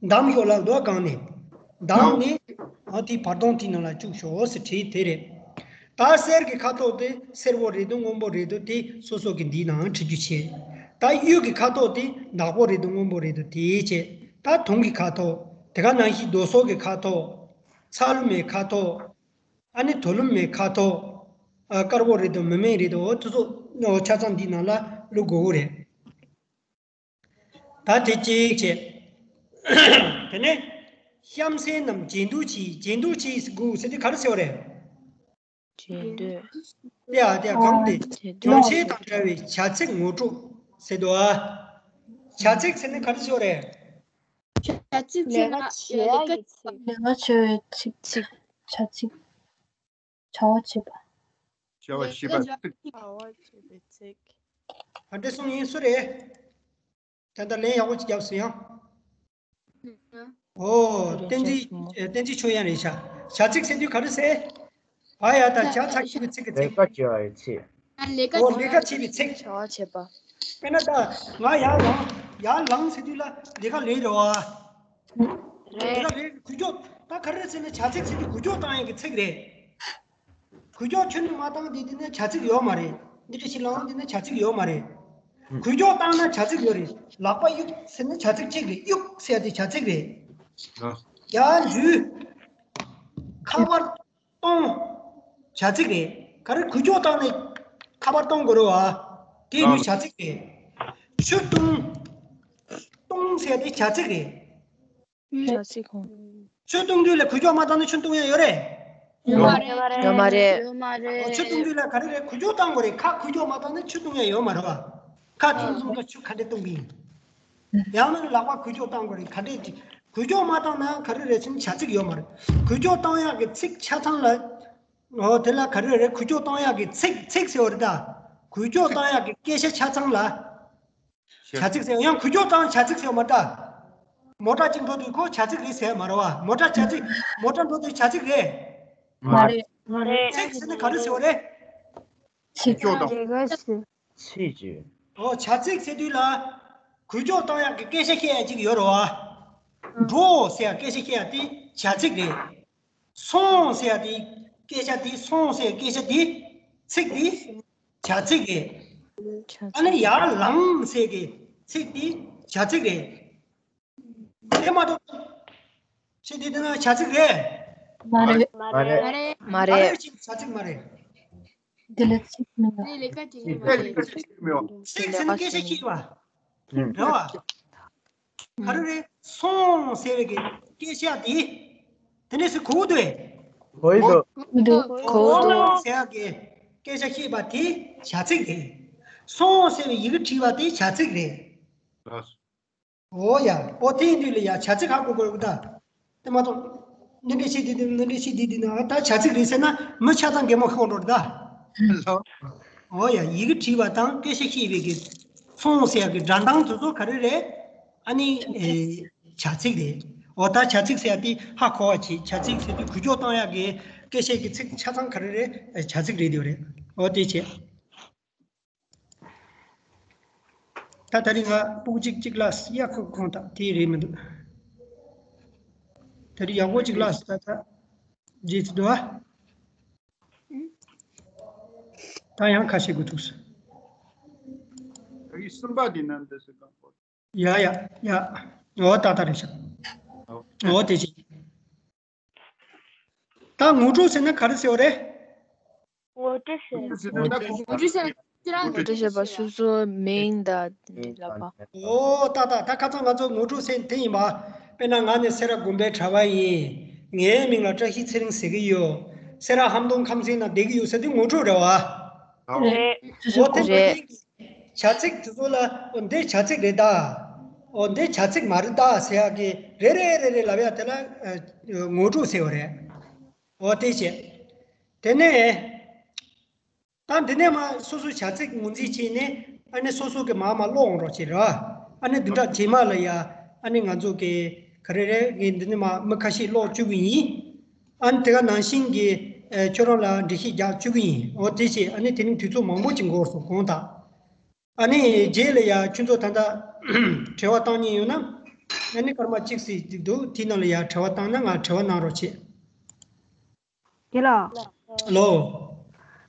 བདམས་ཤོག་ལབ་འདུག་གང་ནས། བདམས་ནས་ཨ་དེ་བར་སྟོང་དེའི་ནང་ལ་བཅུག་ཤོག་ཟེར་བྲིས་དེ་རེད། ད་གསེར་གྱི་ཁ་དོག་དེ་སེར་པོ་རེད་དོ་སྔོན་པོ་རེད་དོ་དེ་སོ་སོ་གི་འདིའི་ནང་བྲིས་རྒྱུ་བྱས། ད་གཡུ་གི་ཁ་དོག་དེ་ནག་པོ་རེད་དོ་སྔོན་པོ་རེད་དོ་དེ་བྱས། ད་དུང་གི་ཁ་དོག་དེ་ག་ནང་བཞིན་རྡོ་སོལ་གྱི་ཁ་དོག་ཚ་ལུ་མའི་ཁ་དོག་ཨ་ནི་དོ་ལུ་མའི་ཁ་དོག་ཨ་དཀར་པོ་རེད་དོ་མི་མེད་རེད་དོ་དེ་ཚོ་ཆ་ཚང་འདིའི་ནང་ལ་བླུག་དགོས་རེད། ད་དེ་གཅིག་བྱས། དེ་ནས་གཤམ་གསལ་རྣམས་རྗེས་ཟློས་གྱིས། རྗེས་ཟློས་གྱིས་དགོས་ཟེར་དུས་ག་རེ་ཟེར་བ་རེད། རྗེས་ཟློས། དེ་ཡ་དེ་ཡ་གང་དེ། རྗེས་ཟློས། དོན་ཆེན་དང་འབྲེལ་བའི་བྱ་ཚིག་ངོ་སྤྲོད་ཟེར་འདུག་ཨ། བྱ་ཚིག་ཟེར་ནས་ག་རེ་ཟེར་བ་རེད། བྱ་ཚིག་ཟེར་ན་ལས་ཀ་བྱེད་ཡག་གི་ཚིག་ལས་ཀ་བྱེད་པའི་ཚིག་ཚིག་བྱ་ཚིག་བྱ་བ་བྱེད་པ། བྱ་བ་བྱེད་པ་ཚིག་བྱ་བ་བྱེད་པའི་ཚིག་ག་འདྲ་གསུངས་ཡིན་སུ་རེད། ད་ལྟ་ལན་ཡག་པོ་ཅིག་རྒྱབ་སོང་ཡང་། ཨོ། བསྟན་འཛིན་བསྟན་འཛིན་ཆོས་དབྱངས་རེད་ཤག་བྱ་ཚིག་ཟེར་དུས་ག་རེ་ཟེར། བ་ཡ་ད་བྱ་ཚ་གི་ཚིག་གི་ཚིག་ལས་ཀ་བྱེད་པའི་ཚིག་ཨོ་ལས་ཀ་བྱེད་པའི་ཚིག་བྱ་བ་བྱེད་པ། དཔེར་ན་ད་ང་ཡར་ལངས་ཡར་ལངས་ཟེར་དུས་ལ་ལས་ཀ་ལས་རེད་བ། རེད། ལས་ཀ་ལས་འགུལ་སྐྱོད་ད་ག་རེ་ཟེར་ན་བྱ་ཚིག་ཟེར་དུས་འགུལ་སྐྱོད་བཏང་ཡག་གི་ཚིག་རེད། འགུལ་སྐྱོད་ཁྱོན་ནས་མ་བཏང་དེ་དེ་ནས་བྱ་ཚིག་ཡོད་མ་རེད། འདི་འདྲ་ཞིག་ལངས་དེ་ནས་བྱ་ཚིག་ཡོད་མ་རེད། འགུལ་སྐྱོད་བཏང་ན་བྱ་ཚིག་ཡོད་རེད། ལག་པ་གཡུག་ཟེར་ན་བྱ་ཚིག་གཅིག་རེད། གཡུག་ཟེར་དེ་བྱ་ཚིག་རེད། ཡར་འཛུལ། ཁ་པར་གཏོང་། བྱ་ཚིག་རེད། ག་རེ་འགུལ་སྐྱོད་བཏང་ནས་ཁ་པར་གཏོང་དགོས་རེད་བ། དེ་ནི་བྱ་ཚིག་རེད། ཆུ་བཏུང་། བཏུང་ཟེར་དེ་བྱ་ཚིག་རེད། བྱ་ཚིག་ཁོང་། ཆུ་བཏུང་དུས་ལ་འགུལ་སྐྱོད་མ་བཏང་ན་ཆུ་བཏུང་ཡ་ཡོད་རེད། ཡོད་མ་རེད། ཡོད་མ་རེད། ཡོད་མ་རེད། ཨོ་ཆུ་བཏུང་དུས་ལ་ག་རེ་རེད། འགུལ་སྐྱོད་བཏང་དགོས་རེད། ཁ་འགུལ་སྐྱོད་མ་བཏང་ན་ཆུ་བཏུང་ཡ་ཡོད་མ་རེད་བ། ཁ་བཏུང་སོང་ཙང་ཆུ་ག་འདྲས་བཏུང་གི་ཡིན། ཡང་ན་ལག་པ་འགུལ་སྐྱོད་བཏང་དགོས་རེད། ག་འདྲས་ཀྱི་འགུལ་སྐྱོད་མ་བཏང་ན་ག་རེ་རེད་ཟེར་ན་བྱ་ཚིག་ཡོད་མ་རེད། འགུལ་སྐྱོད་བཏང་ཡག་གི་ཚིག་ཆ་ཚང་ལ། ཨོ་དེ་ལ་ག་རེ་རེད། འགུལ་སྐྱོད་བཏང་ཡག་གི་ཚིག་ཚིག་ཟེར་བ་རེད་ད། འགུལ་སྐྱོད་བཏང་ཡག་གི་སྐད་ཆ་ཆ་ཚང་ལ། བྱ་ཚིག་ཟེར་ཡང་འགུལ་སྐྱོད་བཏང་བྱ་ཚིག་ཟེར་མ་ད། མོ་ཊ་གཅིག་འགྲོ་དུས་ཁོ་བྱ་ཚིག་རེད་ཟེར་མ་རེད་བ། མོ་ཊ་བྱ་ཚིག་མོ་ཊ་འགྲོ་དུས་བྱ་ཚིག་རེད། མ་རེད། མ་རེད། ཚིག་ཟེར་ན་ག་རེ་ཟེར་བ་རེད། ཚིག་འགུལ་སྐྱོད་བཏང་། ཚིག་ཅེས། ཨོ་བྱ་ཚིག་ཟེར་དུས་ལ། འགུལ་སྐྱོད་བཏང་ཡག་གི་སྐད་ཆ་བཤད་ཡག་ཅིག་ཡོད་རེད་བ། འགྲོ་ཟེར་ཡག་སྐད་ཆ་བཤད་ཡག་དེ་བྱ་ཚིག་རེད། སོང་ཟེར་ཡག་དེ་སྐད་ཆ་དེ་སོང་ཟེར་སྐད་ཆ་དེ་ཚིག་དེ་བྱ་ཚིག་རེད། ཨ་ནི་ཡར་ལངས་ཟེར་གི་ཚིག་དེ་བྱ་ཚིག་རེད། དེ་མ་གཏོགས་ཤེས་དེ་དེ་ན་བྱ་ཚིག་རེད། མ་རེད། མ་རེད། མ་རེད། མ་རེད། ཅིག་བྱ་ཚིག་མ་རེད། འདི་ལ་ཚིག་མི་འདུག་འདི་ལས་ཀ་བྱེད་ཀྱི་མ་རེད། ཚིག་ཟེར་ན་སྐད་ཆ་ཤེས་པ། རེད་བ། ག་རེ་རེད། སོང་ཟེར་བའི་གི་སྐད་ཆ་དེ། དེ་ནས་སུ་གོ་གི་འདུག་གས། གོ་གི་འདུག་གོ་གི་འདུག་སོང་ཟེར་བ་གི་སྐད་ཆ་བཤད་པ་དེ་བྱ་ཚིག་རེད། སོང་ཟེར་བའི་ཡི་གེ་བྲིས་པ་དེ་བྱ་ཚིག་རེད། ལགས་སོ། ཨོ་ཡ། ཨོ་དེ་ཡིན་དུས་ལ་ཡ་བྱ་ཚིག་ཧ་གོ་དགོས་རེད་ད། དེ་མ་གཏོགས། འདི་འདྲ་བྱས་དེ་དེ་འདི་འདྲ་བྱས་དེ་དེ་ན་ད་བྱ་ཚིག་རེད་ཟེར་ན་མི་ཆ་ཚང་གད་མོ་ཤོར་འགྲོ་རེད་ད། ལོ། ཨོ་ཡ། ཡི་གེ་བྲིས་པ་དང་སྐད་ཆ་བཤད་པའི་གི་སོང་ཟེར་ཡ་གི་སྒྲ་གདངས་དེ་ཚོ་ག་རེ་རེད། ཨ་ནི་ཨེ་བྱ་ཚིག་རེད། ཨོ་ད་བྱ་ཚིག་ཟེར་ཡ་དེ་ཧ་གོ་བ་བྱེད། བྱ་ཚིག་ཟེར་དུས་འགུལ་སྐྱོད་བཏང་ཡ་གི་སྐད་ཆ་གི་ཚིག་ཆ་ཚང་ག་རེ་རེད། བྱ་ཚིག་རེད་དེ་རེད། ཨོ་དེ་བྱས། ད་ད་རིང་ང་སྤུ་གུ་གཅིག་གཅིག་ལ་གཡག་ཁོ་ཁོང་དང་དེ་རེད་མི་འདུག་ད་རིང་ཡག་པོ་གཅིག་ལ་ད་ད་རྗེས་སུ་འགྲོ་ཨ། ད་ཡང་ཁ་ཤས་དགོས་ཐུག་སོང་། ད་གི་གསུམ་པ་དེ་ནང་འདི་སུ་གང་པོ། ཡ་ཡ་ཡ། འོ་ད་ད་རེད་ཤག་འོ་དེ་བྱས། ད་ངོ་སྤྲོད་ཟེར་ན་ག་རེ་ཟེར་བ་རེད། ངོ་སྤྲོད་ཟེར། ཟེར་ན་ད་གོང་ངོ་སྤྲོད་ཟེར་ན་ཁྱེད་རང་ངོ་སྤྲོད་བྱེད་པ་སོ་སོ་མིང་དང་དེ་ལབ་པ། འོ་ད་ད་ད་ཁ་སང་ང་ཚོ་ངོ་སྤྲོད་ཟེར་དེ་ཡིན་པ། དཔེར་ན་ང་ནི་སེ་ར་དགོན་པའི་གྲྭ་པ་ཡིན། ངའི་མིང་ལ་བཀྲ་ཤིས་ཚེ་རིང་ཟེར་གི་ཡོད། སེ་ར་ཧམ་སྟོང་ཁམས་ཚན་ནང་བསྡད་ཀྱི་ཡོད་ཟེར་དུས་ངོ་སྤྲོད་རེད་བ། རེད། འོ་དེ་རེད། བྱ་ཚིག་དེ་ཚོ་ལ་འོ་འདི་བྱ་ཚིག་རེད་ད། འོ་འདི་བྱ་ཚིག་མ་རེད་ད་ཟེར་ཡག་གི་རེ་རེ་རེ་རེ་ལབ་ཡག་དེ་ལ་ངོ་སྤྲོད་ཟེར་བ་རེད། འོ་དེ་བྱས། དེ་ནས། ད་འདི་ནས་མ་སོ་སོའི་བྱ་ཚིག་ངོས་འཛིན་བྱས་ནས་ཨ་ནི་སོ་སོ་གི་མ་མ་ཀློག་འོང་རོགས་བྱེད་ར། ཨ་ནི་འདི་འདྲ་རྗེས་མ་ལ་ཡ་ཨ་ནི་ང་ཚོ་གི་ག་རེ་རེད་ངས་འདི་ནས་མ་མི་ཁ་ཤས་ཀློག་བཅུག་གི་ཡིན། ཨ་ནི་དེ་ག་ནང་བཞིན་གྱི་ཨ་ཁྱོད་རང་ལ་འགྲེལ་བཤད་རྒྱག་བཅུག་གི་ཡིན། འོ་དེ་བྱས་ཨ་ནི་དེ་རིང་དུས་ཚོད་མང་པོ་ཅིག་འགོར་སོང་གོང་དག་ཨ་ནི་རྗེས་ལ་ཡ་ཁྱོད་ཚོ་ད་ལྟ་དྲི་བ་བཏང་མཁན་ཡོད་ན་ཨ་ནི་སྐར་མ་གཅིག་ཙམ་ཅིག་འདུག་དེའི་ནང་ལ་ཡ་དྲི་བ་བཏང་ན་ང་དྲི་བ་གནང་རོགས་བྱེད། དེ་ལ། ལོ།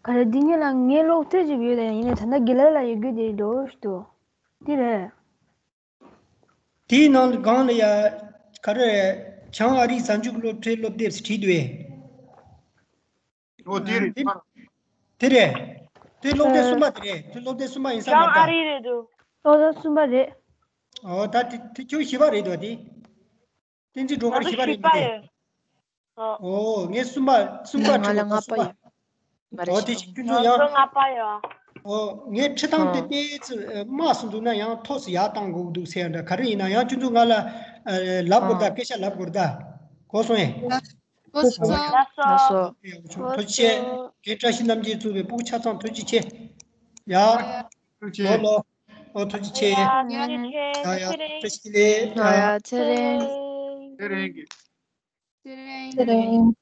ག་རེ་འདི་ཉིད་ལ་ངའི་སློབ་ཐོས་ཅིག་ཡོད་དེ་ཡིན་ནའི་ད་ལྟ་དགེ་ལགས་ལ་ཡོད་རྒྱུ་དེ་འགྲོ་ཞུ་དོ། དེ་རེད། དེའི་ནང་ལ་སྒང་ལ་ཡ་ག་རེ་བྱང་ཨ་རིའི་གཟའ་མཇུག་སློབ་གྲྭའི་སློབ་དེབ་བྲིས་འདུག་ཨེ། འོ་དེ་རེད། དེ་རེད། དེ་སློབ་དེབ་གསུམ་པ་དེ་རེད། དེ་སློབ་དེབ་གསུམ་པ་ཡིན་ས་མ་བྱང་ཨ་རེད། རི་རེད་འདུག་སློབ་ཚན་གསུམ་པ་རེད། ཨོ་ད་དེ་དེ་ཁྱོད་བཞི་པ་རེད་དོ་དེ། བསྟན་འཛིན་སྒྲོལ་ང་དཀར་ཚོ་བཞི་པ་རེད་བཞི་པ་མི་དེ། ཡོད། ཨོ། ཨོ་ངས་གསུམ་པ་གསུམ་པ་ང་ལ་ཁྲིད་པ་ལྔ་པ་གསུམ་པ། ཡོད། མ་རེད་ཨོ་ཤག་དེ་ཅིག་ཁྱོད་ང་ཚོ་ཡང་ཚོ་ལྔ་པ་ཡོད། ཨོ་ངས་ཁྲིད་སྟངས་དེ་ཨོ། ཏོག་ཙམ་དམའ་སུ་འདུག་ན་ཡང་མཐོ་སུ་ཡར་བཏང་དགོས་འདུག་ཟེར་ཡ་འདྲ་ག་རེ་ཡིན་ན་ཡང་ཁྱོད་ཚོ་ང་ལ་ཨ་ལབ་དགོས་ད། ཨོ། སྐད་ཆ་ལབ་དགོས་ད། གོ་སོང་ཨེ། ལགས་སོ། ལགས་སོ། ཡག་པོ་བྱུང་། ཐུགས་རྗེ་ཆེ། རྒན་བཀྲ་ཤིས་རྣམ་རྒྱལ་གཙོས་པའི་སྤུ་གུ་ཆ་ཚང་ཐུགས་རྗེ་ཆེ། ཡ། ཐུགས་རྗེ་ཆེ། ལོ་ལོ། ཨོ་ཐུགས་རྗེ་ཆེ། ཡ་ཐུགས་རྗེ་ཆེ། ཡ་ཡ། ཚེ་རིང་། བཀྲ་ཤིས་བདེ་ལེགས། ཨོ་ཡ། ཡ་ཚེ་རིང་། དེ་རིང་གི་དེ་རིང་།